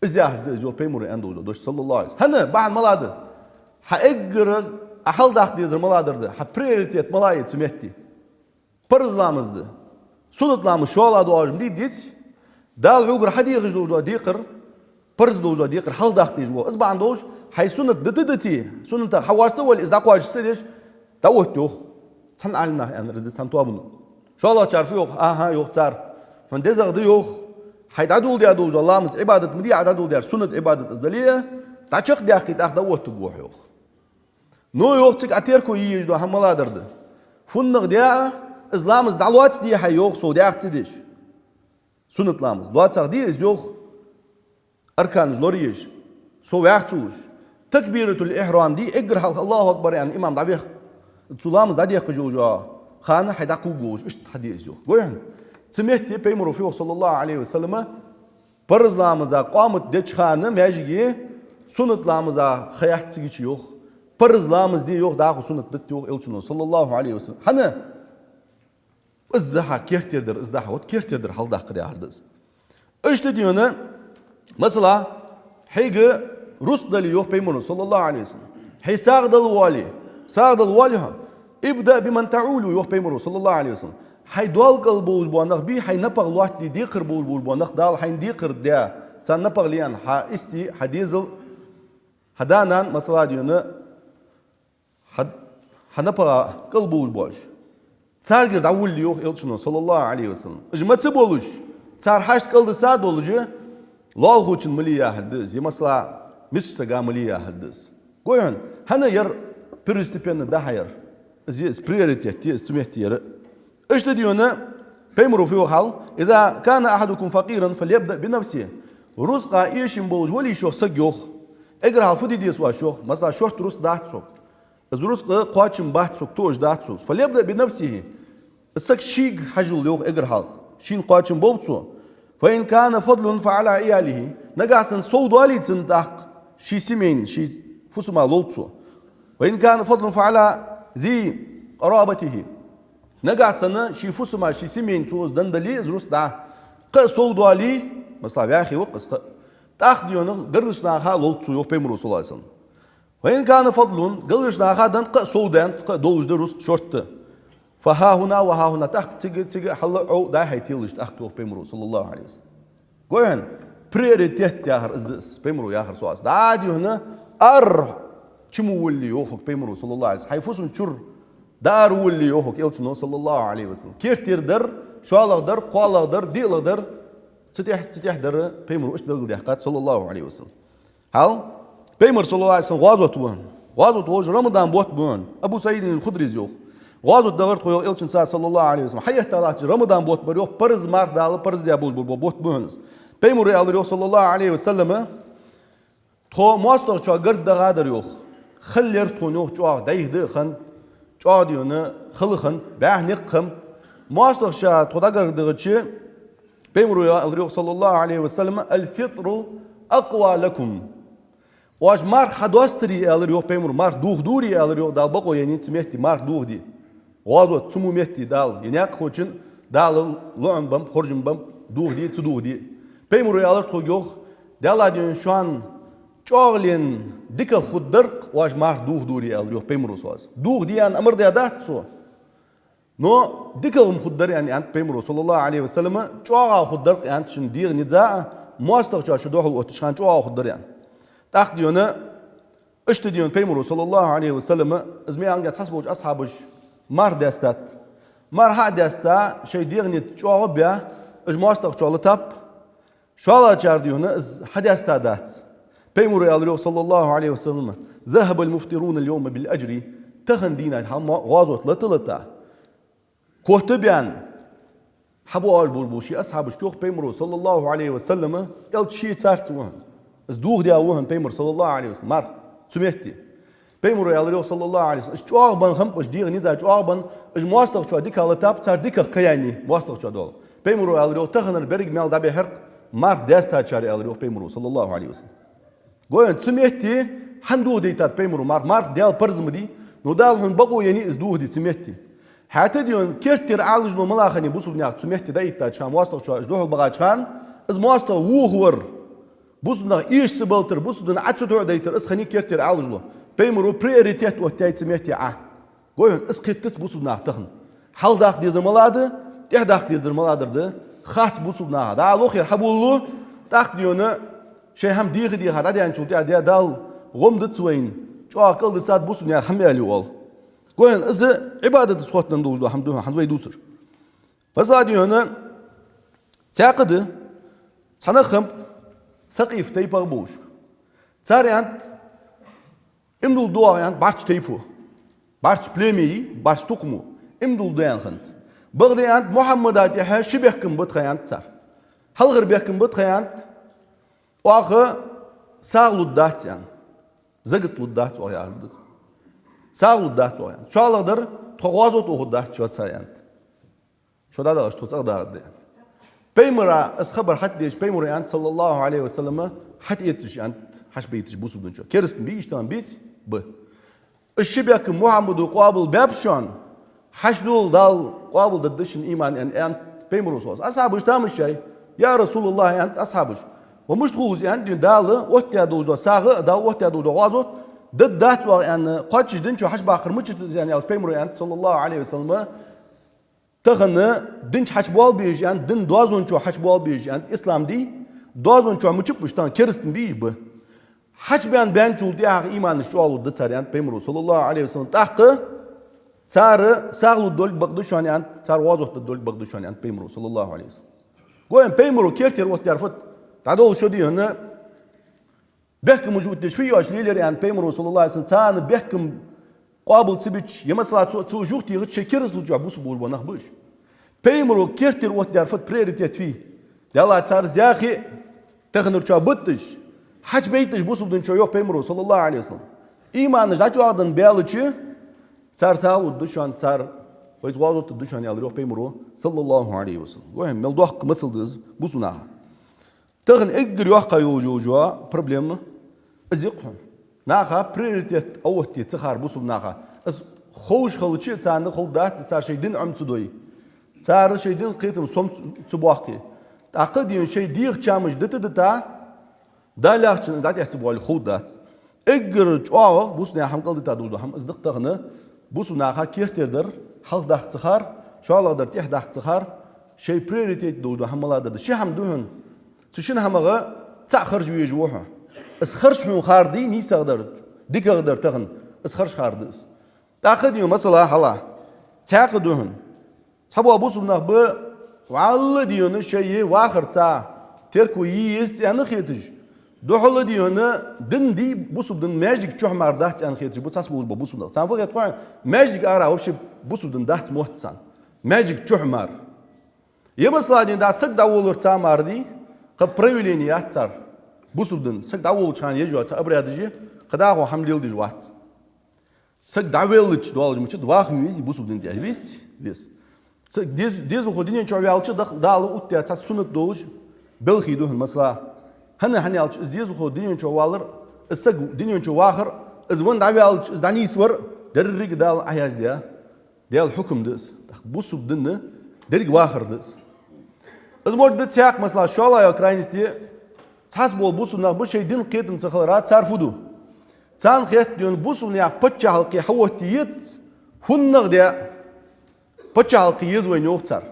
Из яхар да из, йоах, пайхамаро аьнна долаш дола дош, صلى الله عليه وسلم. ХӀана, бахьан мала да? Хьа эггара Ӏа хьалхадаккха дезар мала дар да? Хьа приоритет мала я цу метте? Парз ламаз да. Суннат ламаз шоллагӀа доагӀаш ма дий, деций? Дала хьогара хьадехаш долаш дола декхар, парз долаш дола декхар хьалхадаккха дезаш ва. Из бахьан долаш, хьай суннат дита а дите, суннатах хьавоаставале, из дӀакхоачаш ца деш, дӀаотт, йоах. Цхьан Ӏаламнаха аьннар из да, цхьан тоабано. ШоллагӀчар фу йоах? Аха, йоах цар, хьона дезагӀа да, йоах, хьай дӀадоладаь долаш дола ламаз Ӏибадат ма дий Ӏа дӀадоладаьр, суннат Ӏибадат из дале а, дӀачакхдаьккхе, тӀаккха дӀаоттаргва хьо, йоах. Но, йоах, цига Ӏа терко е езаш дола хӀама мала дар да? ФуннагӀа де а, из ламаз дӀалоацаде хьай, йоах, сов дӀаьха ца деш. Суннат ламаз. ДоацагӀа де из, йоах, арканаш лораеш, сов ваьха ца луш. Такбиратуль-ихьрам де, эггара хьалха «Аллаху акбар» аьнна имам дӀавех-, цу ламаз дӀадехкаш йолча хана хьай дӀакхувргволаш, иштта хьаде из, йоах. Гой хьона? Цу метте Пайхамаро фу йоах, саллаллаху Ӏалайхи ва саллама, парз ламаза къамат деча хана маьждиге суннат ламаза ха яц цига чу, йоах. Парз ламаз де, йоах, дӀахо суннат да, йоах Элчано, саллаллаху Ӏалайхи ва саллам. ХӀана? Из да хьа кертера дар, из да хьа, вот кертера дар хьалдаккхар яхар да из. Иштта да хьона, масала, хьайга рузкъа дале, йоах Пайхамаро, саллаллаху Ӏалайхи ва саллам. Хьай сагӀа дала воале, сагӀа дала воале хьо, «ابدأ بمن تعول», йоах Пайхамаро, саллаллаху Ӏалайхи ва саллам. Хьай доал кӀал болаш бола нах бе, хьай напагӀа лоаттаде декхар болаш бола нах, Дала хьайна декхар даь, царна напагӀа ле аьнна, хьа истий, хьа дезал, хьа да-нана, масала, да хьона, хьа, хьа напагӀа кӀал болаш бола. Царгара дӀаволале, йоах Элчано, саллаллаху Ӏалайхи ва саллам. Уж маца болаш, цар хьашт кӀалдиса долаш, лоалахочун ма ле яхар да из, е, масала, миска сага ма ле яхар да из. Гой хьона? ХӀана? Ер первостепенный да хьа ер. Из е из приоритет, е из цу метте яр. Иштта да хьона, Пайхамаро фу йоах хьал: «إذا كان أحدكم فقيرا فليبدأ بنفسه». Рузкъа эшам болаш вале шух саг, йоах, эггара хьалха фу де деза оаш, йоах? Масала, шортта рузкъа дац сога. Из рузкъа кхоачам бац сога, тоъаш дац со. «فليبدأ بنفسه». Из саг шийга хьажал, йоах, эггара хьалха. Шийна кхоачам болба цо. «فإن كان فضل فعلى عياله». Нагахьа санна сов доале цунна тӀаккха, ший семейна, ший фусама лолба цо. «وإن كان فضل فعلى ذي قرابته». Нагахьа санна ший фусама, ший семейна цо из денна дале, из рузкъа дӀа, кхы а сов доале, масала, ваьхий ва-кх из кхы а, тӀаккха, да хьона, гаргарча наха лолба цо, йоах Пайхамаро, саллаллаху Ӏалайхи ва саллам. «وإن كان فضل», гаргарча наха денна, кхы а сов денна, кхы а долаш да рузкъа шортта. «فها هنا وها هنا», тӀаккха цига, цига хьал а, Ӏов а дӀа-хьа телаш, тӀаккха, йоах Пайхамаро, саллаллаху Ӏалайхи ва саллам. Гой хьона? Приоритет яхар из да из, Пайхамаро яхар, саллаллаху Ӏалайхи ва саллам. ДӀа, да хьона, ара чу ма волале, йоах хьога Пайхамаро, саллаллаху Ӏалайхи ва саллам. Хьай фусам чура дӀа ара волале, йоах хьога Элчано, саллаллаху Ӏалайхи ва саллам. Кертера дар, шоллагӀа дар, кхоалагӀа дар, диълагӀа дар, цу тӀехьа, цу тӀехьа дар Пайхамаро иштта белгалдаьккхад, саллаллаху Ӏалайхи ва саллам. Хьал, Пайхамар, саллаллаху Ӏалайхи ва саллам, гӀазот ва хьона. ГӀазот волаш Рамадан бутт ба хьона. Абу СаӀидин аль-Худре йоах. ГӀазот дахар тхо, йоах, Элчанца, саллаллаху Ӏалайхи ва саллам. Хьаэтта латташ Рамадан бутт бар, йоах, парз марха Дала парз даь болаш бола бутт ба хьона из. Пайхамаро аьлар, йоах, саллаллаху Ӏалайхи ва саллама: «Тхо моастагӀчоа гаргадахадар, йоах. Хала яр тхона, йоах, чӀоагӀа дӀайха да а хиннад, чӀоагӀа, да хьона, хала а хиннад, бӀаьха никъ хиннаб. МоастагӀчоа тхо дӀагаргадахача, Пайхамаро аьлар, йоах, саллаллаху Ӏалайхи ва саллам: الفطر أقوى لكم». Оаш марха хьадоастаре, аьлар, йоах, Пайхамаро, марха дохадаре, аьлар, йоах, Дала бокъо яьннай цу метте марха дохаде. ГӀазот, цу мо метте Дала, е наькъахочун Дала лоӀам беннаб, хоржам беннаб, дохаде, ца дохаде. Пайхамаро аьлар тхога, йоах: «Даьллахь, да хьона, шоана чӀоагӀа лен дикагӀа хургдар-кх оаш марха дохадаре», аьлар, йоах, Пайхамаро, саллаллаху Ӏалайхи ва саллам. Дохаде аьнна амар даь дац цо. Но дикагӀа-м хургдар аьнна, аьннад Пайхамаро, саллаллаху Ӏалайхи ва саллам, чӀоагӀагӀа хургдар-кх, аьннад, шун дегӀа низа а, моастагӀчоа шу духьал отташ хана чӀоагӀагӀа хургдар аьнна. ТӀаккха, да хьона, иштта, да хьона, Пайхамаро, саллаллаху Ӏалайхи ва саллам, из ма аьннадий, цхьаболча асхьабаша марха даьстад. Марха хьа а даьста, шоай дегӀа низ чӀоагӀа а баь, уж моастагӀчоа латаб. ШоллагӀчар, да хьона, из хьадаьста дац. Пайхамаро аьлар, йоах, саллаллаху Ӏалайхи ва саллам: «ذهب المفطرون اليوم بالأجر». Тахан дийнахьа хьа мо-, гӀазот лата-лата, котбаьнна хьабоагӀаш болаш бола ший асхьабашка, йоах, Пайхамаро, саллаллаху Ӏалайхи ва саллам, Элча ше царца ва хьона. Из дохадаь ва хьона Пайхамар, саллаллаху Ӏалайхи ва саллам, марха цу метте. Пайхамаро аьлар, йоах, саллаллаху Ӏалайхи ва саллам: «Уж чӀоагӀа бенна хиннаб, уж дегӀа низа чӀоагӀа бенна, уж моастагӀчоа дикагӀа латаб, цар дикагӀа кхы яьннай, моастагӀчоа дола». Пайхамаро аьлар, йоах: «Таханара беррига маьл дӀабихьар-кх марха даьстачар», аьлар, йоах, Пайхамаро, саллаллаху Ӏалайхи ва саллам. Гой хьона, цу метте хӀана дохадайтад Пайхамаро марха? Марха Даьла парз ма дий, но Дала хьона бокъо яьннай из дохаде цу метте. ХӀаьта, да хьона, кертера Ӏалашо мала хиннай бусалба наьха цу метте дӀаэттача хана, моастагӀчоа уж духьал багӀача хана, из моастагӀа вохавар, бусалба нах эша ца балтар, бусалба дина Ӏа ца тоӀадайтар, из хиннай кертера Ӏалашо. Пайхамаро приоритет оттаяьй цу метте Ӏа. Гой хьона, из кхийттац бусалба наха тахан. Хьалдаккха дезар маладар да, тӀехьадаккха дезар маладар да, хац бусалба наха. ДӀа лохера хьаболалу, тӀаккха, да хьона, шоай хӀама дийха-дийха дӀадаьнначул тӀехьа, да, Дала гӀо ма дац вайна, чӀоагӀа кӀалдисад бусалба наьха хӀама, аьле оал. Гой хьона, из Ӏибадатаца хоттаденна долаш дола хӀама да хьона, хӀанз вай дувцар. Масала, да хьона, цхьаькха да, цхьа нах хиннаб сакъиф тайпагӀа болаш. Цар аьннад: «Иман дилла да оаха, — аьннад, — бӀарчча тайпо, бӀарчча племе, бӀарчча тукхамо иман дилла да», — аьнна хиннад. «Бакъда, — аьннад, — Мухьаммада тӀехьа ши бехкам ба тха», — аьннад цар. Хьалхара бехкам ба тха, аьннад, оаха сагӀа лургдац, аьнна. Закат лургдац оаха, аьннад. СагӀа лургдац оаха, аьннад. ШоллагӀдар, тхо гӀазоте ухаргдац шоца, аьннад. Шо дӀадахача тхо цӀагӀа дагӀаргда, аьннад. Пайхамара из хабар хьатӀадеча, Пайхамара аьннад, саллаллахӀу Ӏалайхи ва саллам, хьатӀаэцаш, аьннад, хьачубайташ бусалба дина чу. Керастий бий уж, тахан беций? Ба. Из ши бехкам Мухьаммада къоабалбаьб шоана, хьашт дола Дала къоабалдергда шун иман, аьнна, аьннад Пайхамара, саллаллахӀу Ӏалайхи ва саллам. Асхьабаша тамаш яьй: «Я РасулаллахӀ, — аьннад асхьабаша, — ва мишта хул из, — аьннад, — дийна Дала оттадаь долаш дола сагӀа а, Дала оттадаь долаш дола гӀазот дергдац оаха, — аьнна, — кхоачаш дина чу хьачубахар мичад из, — аьнна, аьлча, Пайхамара аьннад, саллаллахӀу Ӏалайхи ва саллам: тахан дина чу хьачубоалабе уж, — аьннад, — дина доазон чу хьачубоалабе уж, — аьннад, — ислам дий, доазон чу мичаб уж, тахан керастий бий уж? Ба. Хьачубаьнна баьнначул тӀехьагӀа иманаш чӀоагӀлургда цар, — аьннад Пайхамара, саллаллахӀу Ӏалайхи ва саллам. — ТӀаккха цар сагӀа лургдолга бакъда шоана, — аьннад, — цар гӀазот дергдолга бакъда шоана, — аьннад Пайхамара, саллаллахӀу Ӏалайхи ва саллам. Гой хьона, Пайхамара керттера оттадаьр фуд? ДӀадолалу шо, дий хьона, бехкамаш оттадеш фу йоацаш лелаяр, аьннад Пайхамара, саллаллахӀу Ӏалайхи ва саллам, царна бехкам къоабал ца бича, е, масала, цо, цо уж юхатехача, шоай керастал чу бусалба болаш бола нах ба уж. Пайхамара керттера оттадаьр фуд, приоритет фуй? Делахь цар из яхе а, таханарчоа битташ, хьачубайташ бусалба дина чу, йоах Пайхамара, саллаллахӀу Ӏалайхи ва саллам. Иманаш дӀачӀоагӀденна баьлча, цар сагӀа лургда шоана, цар вайца гӀазот дергда шоана, аьлар, йоах Пайхамара, саллаллахӀу Ӏалайхи ва саллам. Гой хьона, мел доккха мацал да из бусалба наха. Тахан эггара йоккха йолаш йола проблема из я-кх хьона. Наха приоритет Ӏооттае ца хар бусалба наха. Из ховш хилча а, царна ховргдац, цар шоай дин Ӏомаца дой. Цар шоай дина кхетам сом ца, ца боаккхе. ТӀаккха а, дий хьона, шоай деха чамаш дита-дита, Дала яхачун дӀатӀехьа ца боале ховргдац. Эггара чӀоагӀагӀа бусалба наьха хӀама кӀалдита долаш дола хӀама из да-кх тахан, бусалба наха керттера дар хьалхадаккха ца хар, шоллагӀдар тӀехьадаккха ца хар, шоай приоритет долаш дола хӀама малагӀа да? Ши хӀама да хьона. Цу шин хӀамах цаӀ харжа везаш ва хьо. Из харжа хьона хар дий нийсагӀдар, дикагӀдар тахан, из харжа хар да из. ТӀаккха а, дий хьона, масала хьалха, цхьаькха да хьона. Цхьабола бусалба нах ба, вӀалла, дий хьона, шоай вахарца терко е еза цӀена хеташ, духхьал а, дий хьона, дин дий, бусалба дин маьждига чухь мара дац цӀена хеташ ба цхьаболаш бола бусалба нах. Царна фу хет-кх хьона, маьждига ара вообще бусалба дин дац мотт царна. Маьждига чухь мара. Е, масала, дий хьона, да саг дӀаволларца мара дий, кхы проявление яц цар бусалба дина. Саг дӀаволлача хана еш йола цхьа обрядаш я, кхы дӀахо хӀама леладеш вац. Саг дӀавеллача долаш мичад, ваха ма везий бусалба дина тӀа, везий? Вез. Саг дез-, дезалхо дунен чу ваьлча, дах-, Дала оттадаь цхьа суннат долаш белхий да хьона, масала. ХӀана, хӀана аьлча, из дезалхо дунен чу валар, из саг дунен чу вахар, из венна дӀаваьлча из дӀанийсвар деррига Дала Ӏояздаь, Даьла хьукам да из. ТӀаккха бусалба дина деррига вахар да из. Из мо да цхьаькха, масала, шоллагӀа йола крайность, цхьабола бусалба нах ба, шоай дина кхетам ца хилара цар фу ду? Царна хет, дий хьона, бусалба наьха паччахьалкхе хьаоттае езац, хӀаннагӀа де паччахьалкхе еза вайна, йоах цар.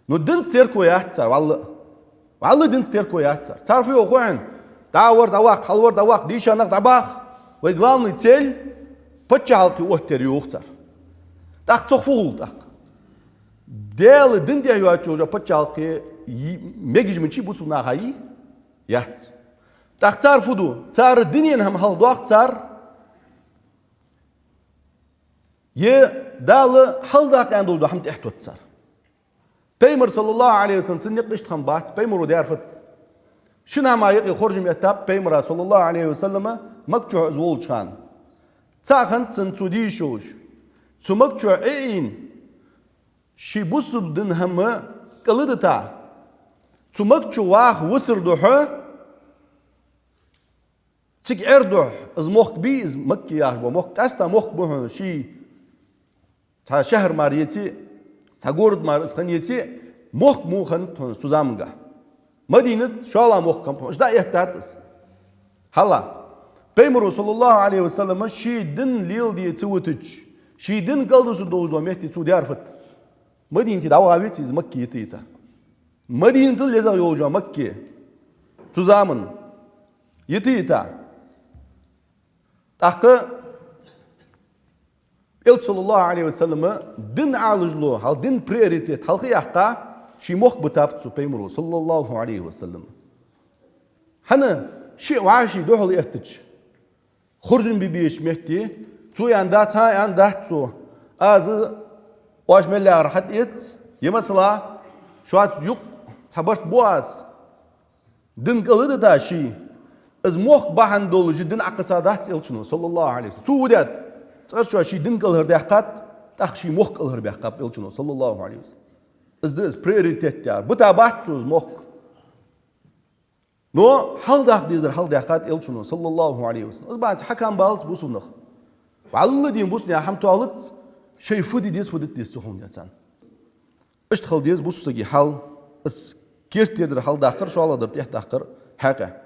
Но динца терко яц цар, вӀалла а. ВӀалла динца терко яц цар. Цар фу йоах хой хьона? ДӀа а вар дӀаваккха, хьал а вар дӀаваккха, дийша нах дӀабаха. Вай главный цель паччахьалкхе оттаяр я, йоах цар. ТӀаккха цох фу хул тӀаккха? Даьла дина тӀа йоацаш йола паччахьалкхе е-, мегаш мичай бусалба наха е? Яц. ТӀаккха цар фу ду? Цар дунен хӀама хьалхадоах цар, е Дала хьалхадаккха аьнна долаш дола хӀама тӀехьатоттар цар. Пайхамар, саллаллахӀу Ӏалайхи ва саллам, цунна юкъе иштта хӀама бац, Пайхамара даьр фуд? Шин хӀама юкъе хоржам эттаб Пайхамара, саллаллахӀу Ӏалайхи ва саллам, Макка чу из волча хана. Цхьа хана цунна цо дийша йолаш, цу Макка чу Ӏийна, ший бусалба дина хӀама кӀалдита, цу Макка чу ваха висар духьа, цига Ӏер духьа, из мохк бий, из Макка яхаш бола мохк, къаьстта мохк ба хьона, ший цхьа шахьар мара еце а, цхьа город мара из хинна еце а, мохк мо хиннад хьона цу заманга? Мадинат шоллагӀа мохк хиннаб хьона, уж дӀаэттад из. Хьалха Пайхамара, саллаллахӀу Ӏалайхи ва саллам, ший дин леладе ца витача, ший дин кӀалдусаргдолаш долча метте цо даьр фуд? Мадинате дӀаваха веций из Макка йита-йита? Мадинатал езагӀа йолаш йола Макка цу заман йита-йита. ТӀаккха Элча, саллаллахӀу Ӏалайхи ва саллам, дин Ӏалашдолаш, хьал дин приоритет хьалха а яьккха, ший мохк битаб цо Пайхамара, саллаллахӀу Ӏалайхи ва саллам. ХӀана? Шиъ вӀаший духьал эттача, хоржам бе безача метте, цо аьннадац, хӀа, аьннадац цо: аз оаш мел яхар хьатӀаэц, е, масала, шоаца юкъ цхьа Хьа барт бу аз. Дин кӀалхардита ший. Из мохк бахьан долаш дин Ӏокхоссадац Элчано, саллаллаху Ӏалайхи ва саллам. Цо фу даьд? ЦӀерчоа ший дин кӀалхардаьккхад, тӀаккха ший мохк кӀалхарбаьккхаб Элчано, саллаллаху Ӏалайхи ва саллам. Из да из приоритет яр. Бита бац цо из мохк. Но хьалдаккха дезар хьалдаьккхад Элчано, саллаллаху Ӏалайхи ва саллам. Из бац хьакам балац бусалба нах. Валла дин бусалба нах хӀама тоалац, шоай фу де деза, фу дита деза цу хӀаман децан. Иштта хила деза бусалба сага хьал, из керттера дар хьалдаккхар, шоллагӀдар тӀехьадаккхар хьакъехьа.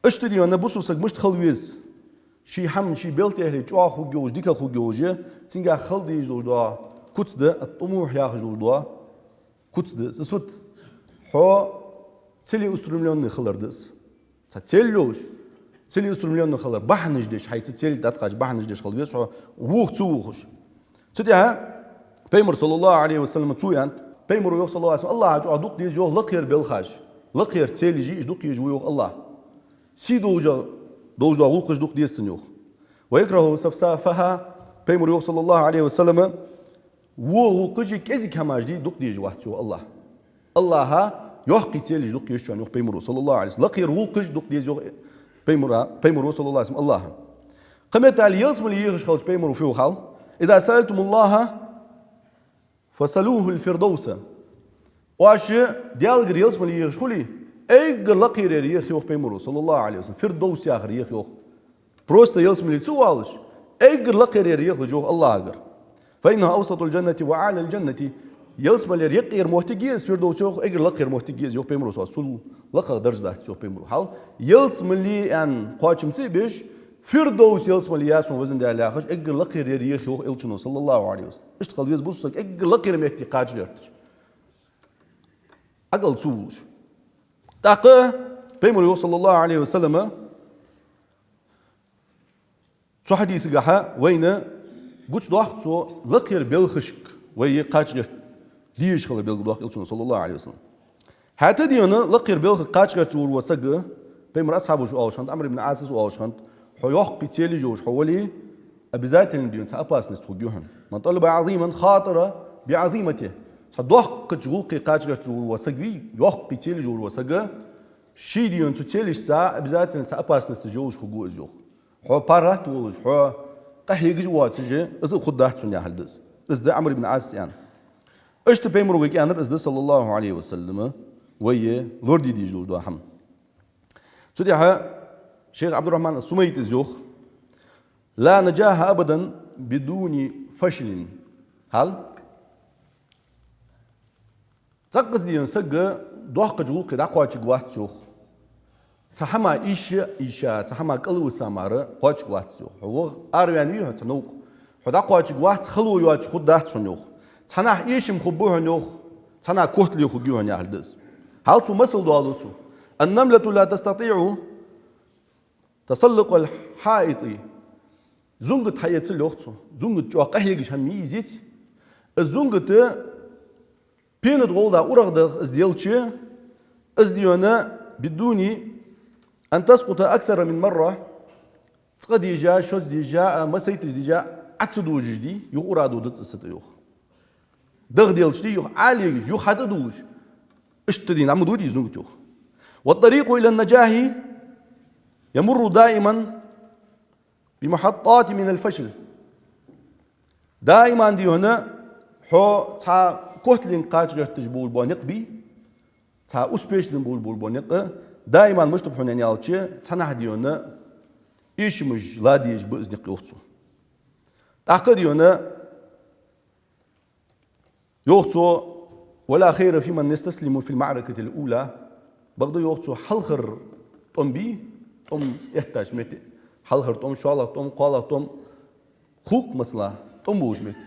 Иштта дийна бусалба саг мишта хила веза? Ший хӀама, ший белхтехьли чӀоагӀа хургйолаш, дика хургйолаш, цунгахь хила дезаш долаш дола куц да, ат-тӀумухь яхаш долаш дола куц да. Из фуд? Хьо целеустремлённый хилар да из. Цхьа цель йолаш, целеустремлённый хилар, бахьанаш деш, хьайца цель тӀа кхача бахьанаш деш хила веза хьо, воху ца вохуш. Цу тӀехьа Пайхамар, саллаллаху Ӏалайхи ва саллам, цо аьннад, Пайхамаро йоах, саллаллаху Ӏалайхи ва саллам, АллахӀа чӀоагӀа дукха деза йоах лакхера белхаш, лакхера целаш, уж дукха езаш ва йоах АллахӀа. Сий долаш, долаш дола гӀулакхаш дукха деза цунна йоах. «ويكره سفسافها», Пайхамаро йоах, саллаллаху Ӏалайхи ва саллам, во гӀулакхаш, кӀезига хӀамаш дукха дезаш вац йоах АллахӀа. АллахӀа йоккхий целаш дукха еза шоана йоах Пайхамаро, саллаллаху Ӏалайхи ва саллам. Лакхера гӀулакхаш дукха деза йоах Пайхамара, Пайхамаро, саллаллаху Ӏалайхи ва саллам, АллахӀа. Кхы меттел ялсмале ехаш хилча Пайхамаро фу йоах хьал? «إذا سألتم الله فاسألوه الفردوس». Оаш Даьлагара ялсмале ехаш хуле, эггара лакхерера еха йоах Пайхамаро, саллаллаху Ӏалайхи ва саллам. Фирдовс яхар еха йоах. Просто ялсмале ца оалаш, эггара лакхерера ехалаш йоах АллахӀагара. «فإنها أوسط الجنة وأعلى الجنة». Ялсмалера юкъера моттиг я из, Фирдовс йоах, эггара лакхера моттиг я из йоах Пайхамаро, саллаллаху Ӏалайхи ва саллам. Цул лакхагӀа дарж дац йоах Пайхамаро. Хьал, ялсмале аьнна кхоачам ца беш, Фирдовс ялсмале я сона, Везан Даьла, яхаш, эггара лакхерера еха йоах Элчано, саллаллаху Ӏалайхи ва саллам. Иштта хила веза бусалба саг эггара лакхера метте кхача гӀерташ. Ӏокъал ца вувлаш. ТӀаккха Пайхамаро йоах, саллаллаху Ӏалайхи ва саллам, цу хьадисагахьа вайна гучадоах цо лакхера белхашка вай кхача гӀерта дезаш хилар белгалдоах Элчано, саллаллаху Ӏалайхи ва саллам. ХӀаьта дийна лакхера белхашка кхача гӀерташ вола саг, Пайхамара асхьабаша оалаш хиннад, Ӏамр ибн Ӏасас оалаш хиннад, хьо йоккхий целаш йолаш хьо вале, обязательно дийна цхьа опасность хургья хьона. «من طلب عظيما خاطر بعظيمته». Цхьа доккхача гӀулакха кхача гӀерташ вола саг вий, йоккхий целаш йолаш вола саг, ший дийна цу целашца обязательно цхьа опасносташ йолаш хургва из йоах. Хьо паргӀата волаш, хьо къахьегаш воацаш, из а хургдац цунна яхилга да из. Из да Ӏамр ибн Ӏасас аьннар. Иштта Пайхамаро вайга аьннар из да, саллаллаху Ӏалайхи ва саллам, вай лораде дезаш долаш дола хӀама. Цу тӀехьа шейх Ӏабдуррахьман ас-Сумайтас йоах: «لا نجاح أبدا بدون فشل». Хьал? ЦӀаккха из дийна саг доккхача гӀулакхе дӀакхоачаргвац йоах. Цхьа хӀама ийша, ийша, цхьа хӀама кӀалвиса мара кхоачаргвац йоах. Хьо ваха араваьнна вий хьо цхьа новкъа? Хьо дӀакхоачаргвац, хало йоацаш хургдац хьона йоах. Цхьаннахьа эшам хургба хьона йоах, цхьаннахьа котало хургья хьона яхилга да из. Хьал цо масал доаладу цо: «النملة لا تستطيع تسلق الحائط». Зунгат хьаэцал йоах цо. Зунгат чӀоагӀа къахьегаш хӀама я из. Из зунгат пена тӀа гӀолла урагӀ даха из делча, из дийна بدون أن تسقط أكثر من مرة, цкъа дежа, шозза дежа, а, массайташ дежа, Ӏа ца дожаш дий, юха ура додацац из тӀа йоах. Даха делча дий, юха Ӏалегаш, юха хьатӀадувлаш. Иштта дийна Ӏа ма дувдий из зунгат йоах. «والطريق إلى النجاح يمر دائما بمحطات من الفشل». Даиман дийна хьо цхьа котленга кхача гӀерташ болаш бола никъ бий, цхьа успешный болаш бола никъ, даиман мишта ба хьона аьнна аьлча, цхьаннахьа дийна эшамаш ладеш ба из никъ йоах цо. ТӀаккха дийна йоах цо: «ولا خير في من يستسلم في المعركة الأولى». Бакъда йоах цо, хьалхара тӀом бий, тӀом эттача метте, хьалхара тӀом, шоллагӀа тӀом, кхоалагӀа тӀом, хул-кх масала, тӀом болча метте.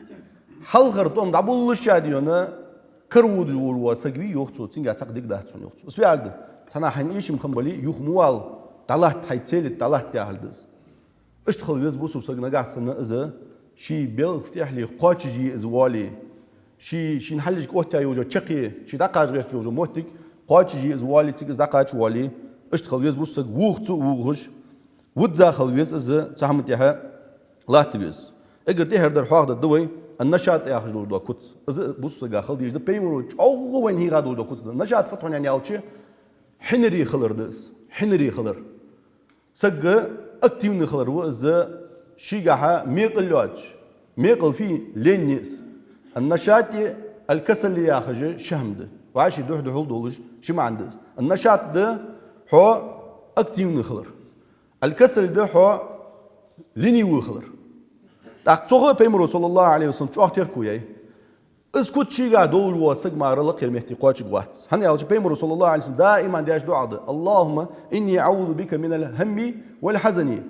Хьалхара тӀом дӀаболалуш а дийна, кара водаш волаш вола саг вий йоах цо, цунгахь цхьаккха дика дац хьона йоах цо. Из фу яхилга да? Цхьаннахьа хьайна эшам хинна бале, юха ма вала, дӀалатта хьай цели тӀа, дӀалатта яхилга да из. Иштта хила веза бусалба саг нагахьа санна из ший белхтехьли кхоачашъе из воале, ший, шийна хьалхашка оттаяь йола чаккхе, ше дӀакхача гӀерташ йола моттиг кхоачашъе из воале, цига из дӀакхача воале, иштта хила веза бусалба саг вуха ца вугӀаш, вузза хила веза из, цу хӀаман тӀехьа латта веза. Эггара тӀехьара дар хьоахадаьд вай, Ан-нашат яхаш долаш дола куц. Из бусалба сага хила дезаш да, пайхамара чӀоагӀа вайна хьийха долаш дола куц да. Нашат фу да хьона аьлча, хьинаре хилар да из. Хьинаре хилар. Саг активни хилар ва из, шийгахьа мекъал йоацаш. Мекъал фуй, лень я из. Ан-нашат а, аль-касал а яхаш ши хӀама да. ВӀаший духьал-духьал долаш ши маӀан да из. Ан-нашат да хьо активни хилар. Аль-касал да хьо ленивый хилар. ТӀаккха цох а пайхамара, саллаллахӀу Ӏалайхи ва саллам, чӀоагӀа терко яьй. Из куц шийгахьа долаш вола саг мара лакхера метте кхоачаргвац. ХӀана аьлча пайхамара, саллаллахӀу Ӏалайхи ва саллам, даиман деш дуӀа да: «اللهم إني أعوذ بك من الهم والحزن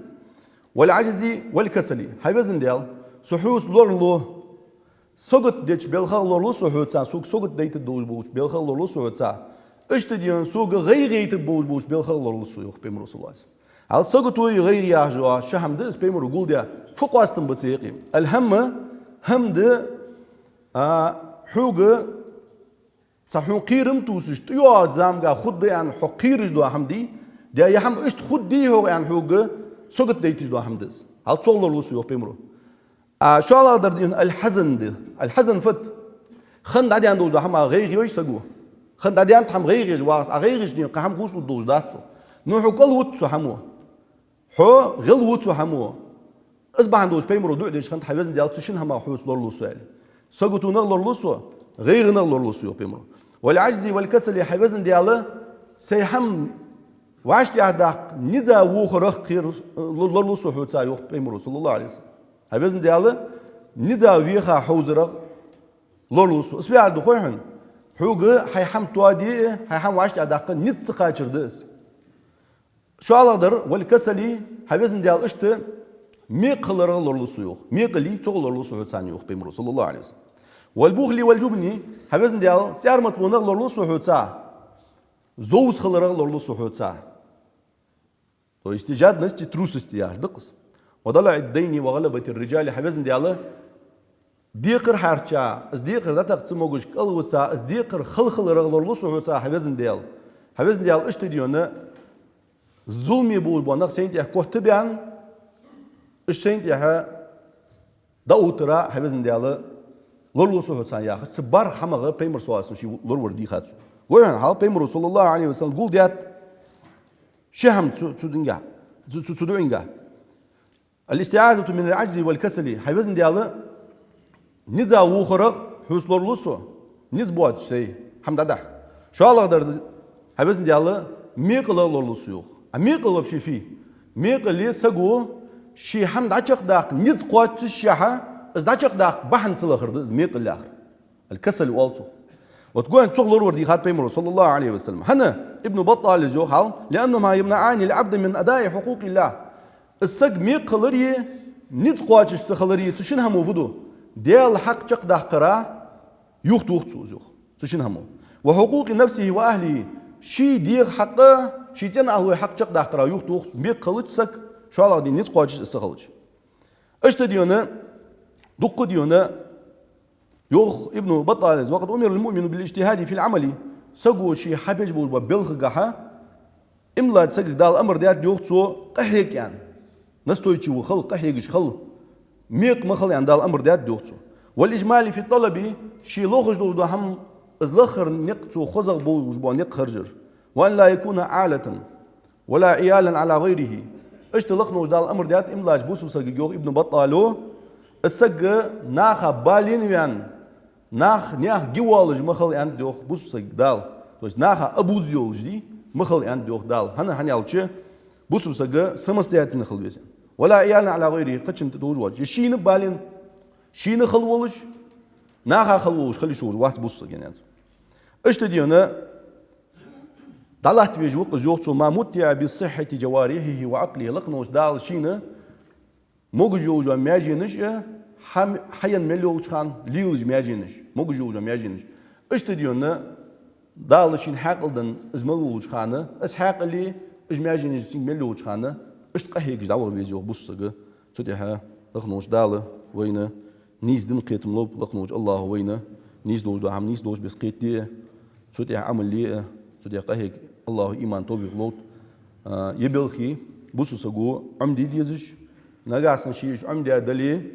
والعجز والكسل». Хьай везан Даьла, со хьоца лоралу, сагот деча балхах лоралу со хьоца, сога сагот дайтаргдолаш болча балхах лоралу со хьоца. Иштта дийна сога гӀайгӀа яйтаргболаш болча балхах лоралу со, йоах пайхамара, саллаллахӀу Ӏалайхи ва саллам. Хьал сагото а гӀайгӀа яхаш а ши хӀама да из, пайхамара гулдаь. Фу къоастам ба цу юкъе? Аль-хӀамм, хӀама да, а, хьога цхьа хьона кхерам тувсаш, тӀайоагӀача заманга хургда аьнна хьо кхераш дола хӀама дий, да, ер хӀама иштта хургдий хьога аьнна хьога сагот дайташ дола хӀама да из. Хьал цох лоралу со, йоах пайхамара. А шоллагӀдар дийна аль-хьазан да. Аль-хьазан фуд? Хинна дӀадаьнна долаш дола хӀамах гӀайгӀа йой саго. Хинна дӀадаьннад хӀама, гӀайгӀа еш вагӀа из, Ӏа гӀайгӀа еш дийна кхы хӀама хувцалургдолаш дац цо. Ну хьо кӀалвут цу хӀамо. Хьо гӀелву цу хӀамо. Из бахьан долаш пайхамара дуӀа деш хиннад: хьай везан Даьла, цу шин хӀамах хьоца лоралу со, аьле. Саготонах лоралу со, гӀайгӀанах лоралу со, йоах пайхамара. Валь-Ӏаджзи валь-касали, хьай везан Даьла, сай хӀама вӀаштӀехьадаккха низа вохарах кхер-, лоралу со хьоца, йоах пайхамара, саллаллахӀу Ӏалайхи ва саллам. Хьай везан Даьла, низа веха хьовзарах лоралу со. Из фу яхар да хой хьона? Хьога хьай хӀама тоаде а, хьай хӀама вӀаштӀехьадаккха низ ца кхачар да из. ШоллагӀдар, валь-касали, хьай везан Даьла, иштта мекъа хиларах лоралу со, йоах. Мекъал йий, цох лоралу со хьоца, йоах пайхамара, саллаллахӀу Ӏалайхи ва саллам. Валь-бухли валь-джубни, хьай везан Даьла, цӀарматалонах лоралу со хьоца. Зовза хиларах лоралу со хьоца. То есть жадность, трусость яхар да-кх из. Ва далаӀид-дайни ва гӀалабатир-риджали, хьай везан Даьла, декхар хьарча, из декхар дӀатаха ца могаш, кӀалвиса, из декхар хала хиларах лоралу со хьоца, хьай везан Даьла. Хьай везан Даьла, иштта дийна зуламе болаш бола нах сайна тӀехьа котта баьнна, уж сайна тӀехьа дӀаоттара, хьай везан Даьла, лоралу со хьоца яхаш, цу бархӀ хӀамах пайхамара, саллаллахӀу Ӏалайхи ва саллам, ший лоравар дийхад цо. Вай хьона, хьал пайхамара, саллаллахӀу Ӏалайхи ва саллам, гулдаьд ши хӀама цу, цу динга, цу, цу, цу дуӀанга. Аль-истиӀазату миналь-Ӏаджзи валь-касали, хьай везан Даьла, низа вохарах хьоца лоралу со, низ боацаш сай хӀама дӀадахьа. ШоллагӀдар, хьай везан Даьла, мекъалах лоралу со, йоах. А мекъал вообще фу я? Мекъал я саго ший хӀама дӀачакхдаккха низ кхоачашшехьа, из дӀачакхдаккха бахьан ца лахар да из мекъал яхар. Аль-касал оал цох. Вот гойн цох лоравар дийхад пайхамара, саллаллахӀу Ӏалайхи ва саллам. ХӀана? Ибн Баттала из йоах хьал: «لأنهما يمنعان العبد من أداء حقوق الله». Из саг мекъа хилари, низ кхоачаш ца хилари, цу шин хӀамо фу ду? Даьла хьакъ чакхдаккхара юхатох цо из, йоах, цу шин хӀамо. «وحقوق نفسه وأهله». Ший дегӀа хьакъ, ший цӀен ахӀлой хьакъ чакхдаккхара юхатох цо, мекъа хилча саг, шоллагӀа дийна низ кхоачаш из ца хилча. Иштта дийна, дукха дийна, йоах Ибн Баттала из: «وقد أمر المؤمن بالاجتهاد في العمل». Саго ший хьабеш болаш бола балхагахьа, иман долча сагага Дала амар даьд, йоах цо, къахьега аьнна. Настойчивый хила, къахьегаш хила. Мекъа ма хила аьнна Дала амар даьд, йоах цо. «والإجمال في الطلب», ший лохаш долаш дола хӀама, из лахара никъ цо хозагӀа болаш бола никъ харжар. «وأن لا يكون عالة ولا عيالا على غيره». Иштта лакхаволча Дала амар даьд иман долча бусалба сагага, йоах Ибн Баттала, из саг наха балийна ваьнна, нах, наьха ги воалаш ма хила аьннад, йоах, бусалба сагага Дала. То есть наха абуз йолаш дий, ма хила аьннад, йоах, Дала. ХӀана, хӀана аьлча, бусалба саг самостоятельно хила веза. «ولا عيالا على غيره», кхычунна тӀа товш воацаш. Е шийна балийна, шийна хала волаш, наха хала волаш хила йиш йолаш вац бусалба саг, аьннад. Иштта дийна, дӀалатта везаш ва-кх из, йоах цо: «ما متع بصحة جوارحه وعقله». Лакхаволча Дала шийна могаш йолаш йола маьженаш а, хьа-, хьаена мел йолча хана лелаш маьженаш, могаш йолаш йола маьженаш. Иштта дийна, Дала шийна хьаькъал денна из мел волча хана, из хьаькъали, уж маьженаш цунга мел йолча хана, иштта къахьегаш дӀаваха веза, йоах, бусалба саг. Цу тӀехьа лакхаволча Дала вайна нийса дин кхетам лолба, лакхаволча АллахӀа вайна нийса долаш дола хӀама нийса долаш беса кхетаде а, цу тӀа Ӏамал е а, цу тӀа къахьега АллахӀа иман, товфикъ лолда. А, е балхи бусалба саго Ӏомаде дезаш, нагахьа санна ше уж Ӏомадаь дале,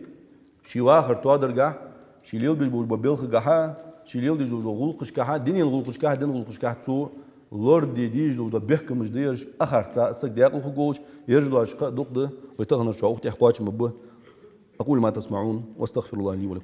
ше вахар тоадаргахьа, Ше лелабеш болча белхагахьа, ше леладеш долча гӀулакхашкахьа, дунен гӀулакхашкахьа, дин гӀулакхашкахьа цо лораде дезаш дола бехкамаш да ераш, ахарца саг декъала хургволаш, ераш доацаш кхы а дукха да, вай таханарчоа укх тӀа кхоачам ба. أقول ما تسمعون وأستغفر الله لي ولكم.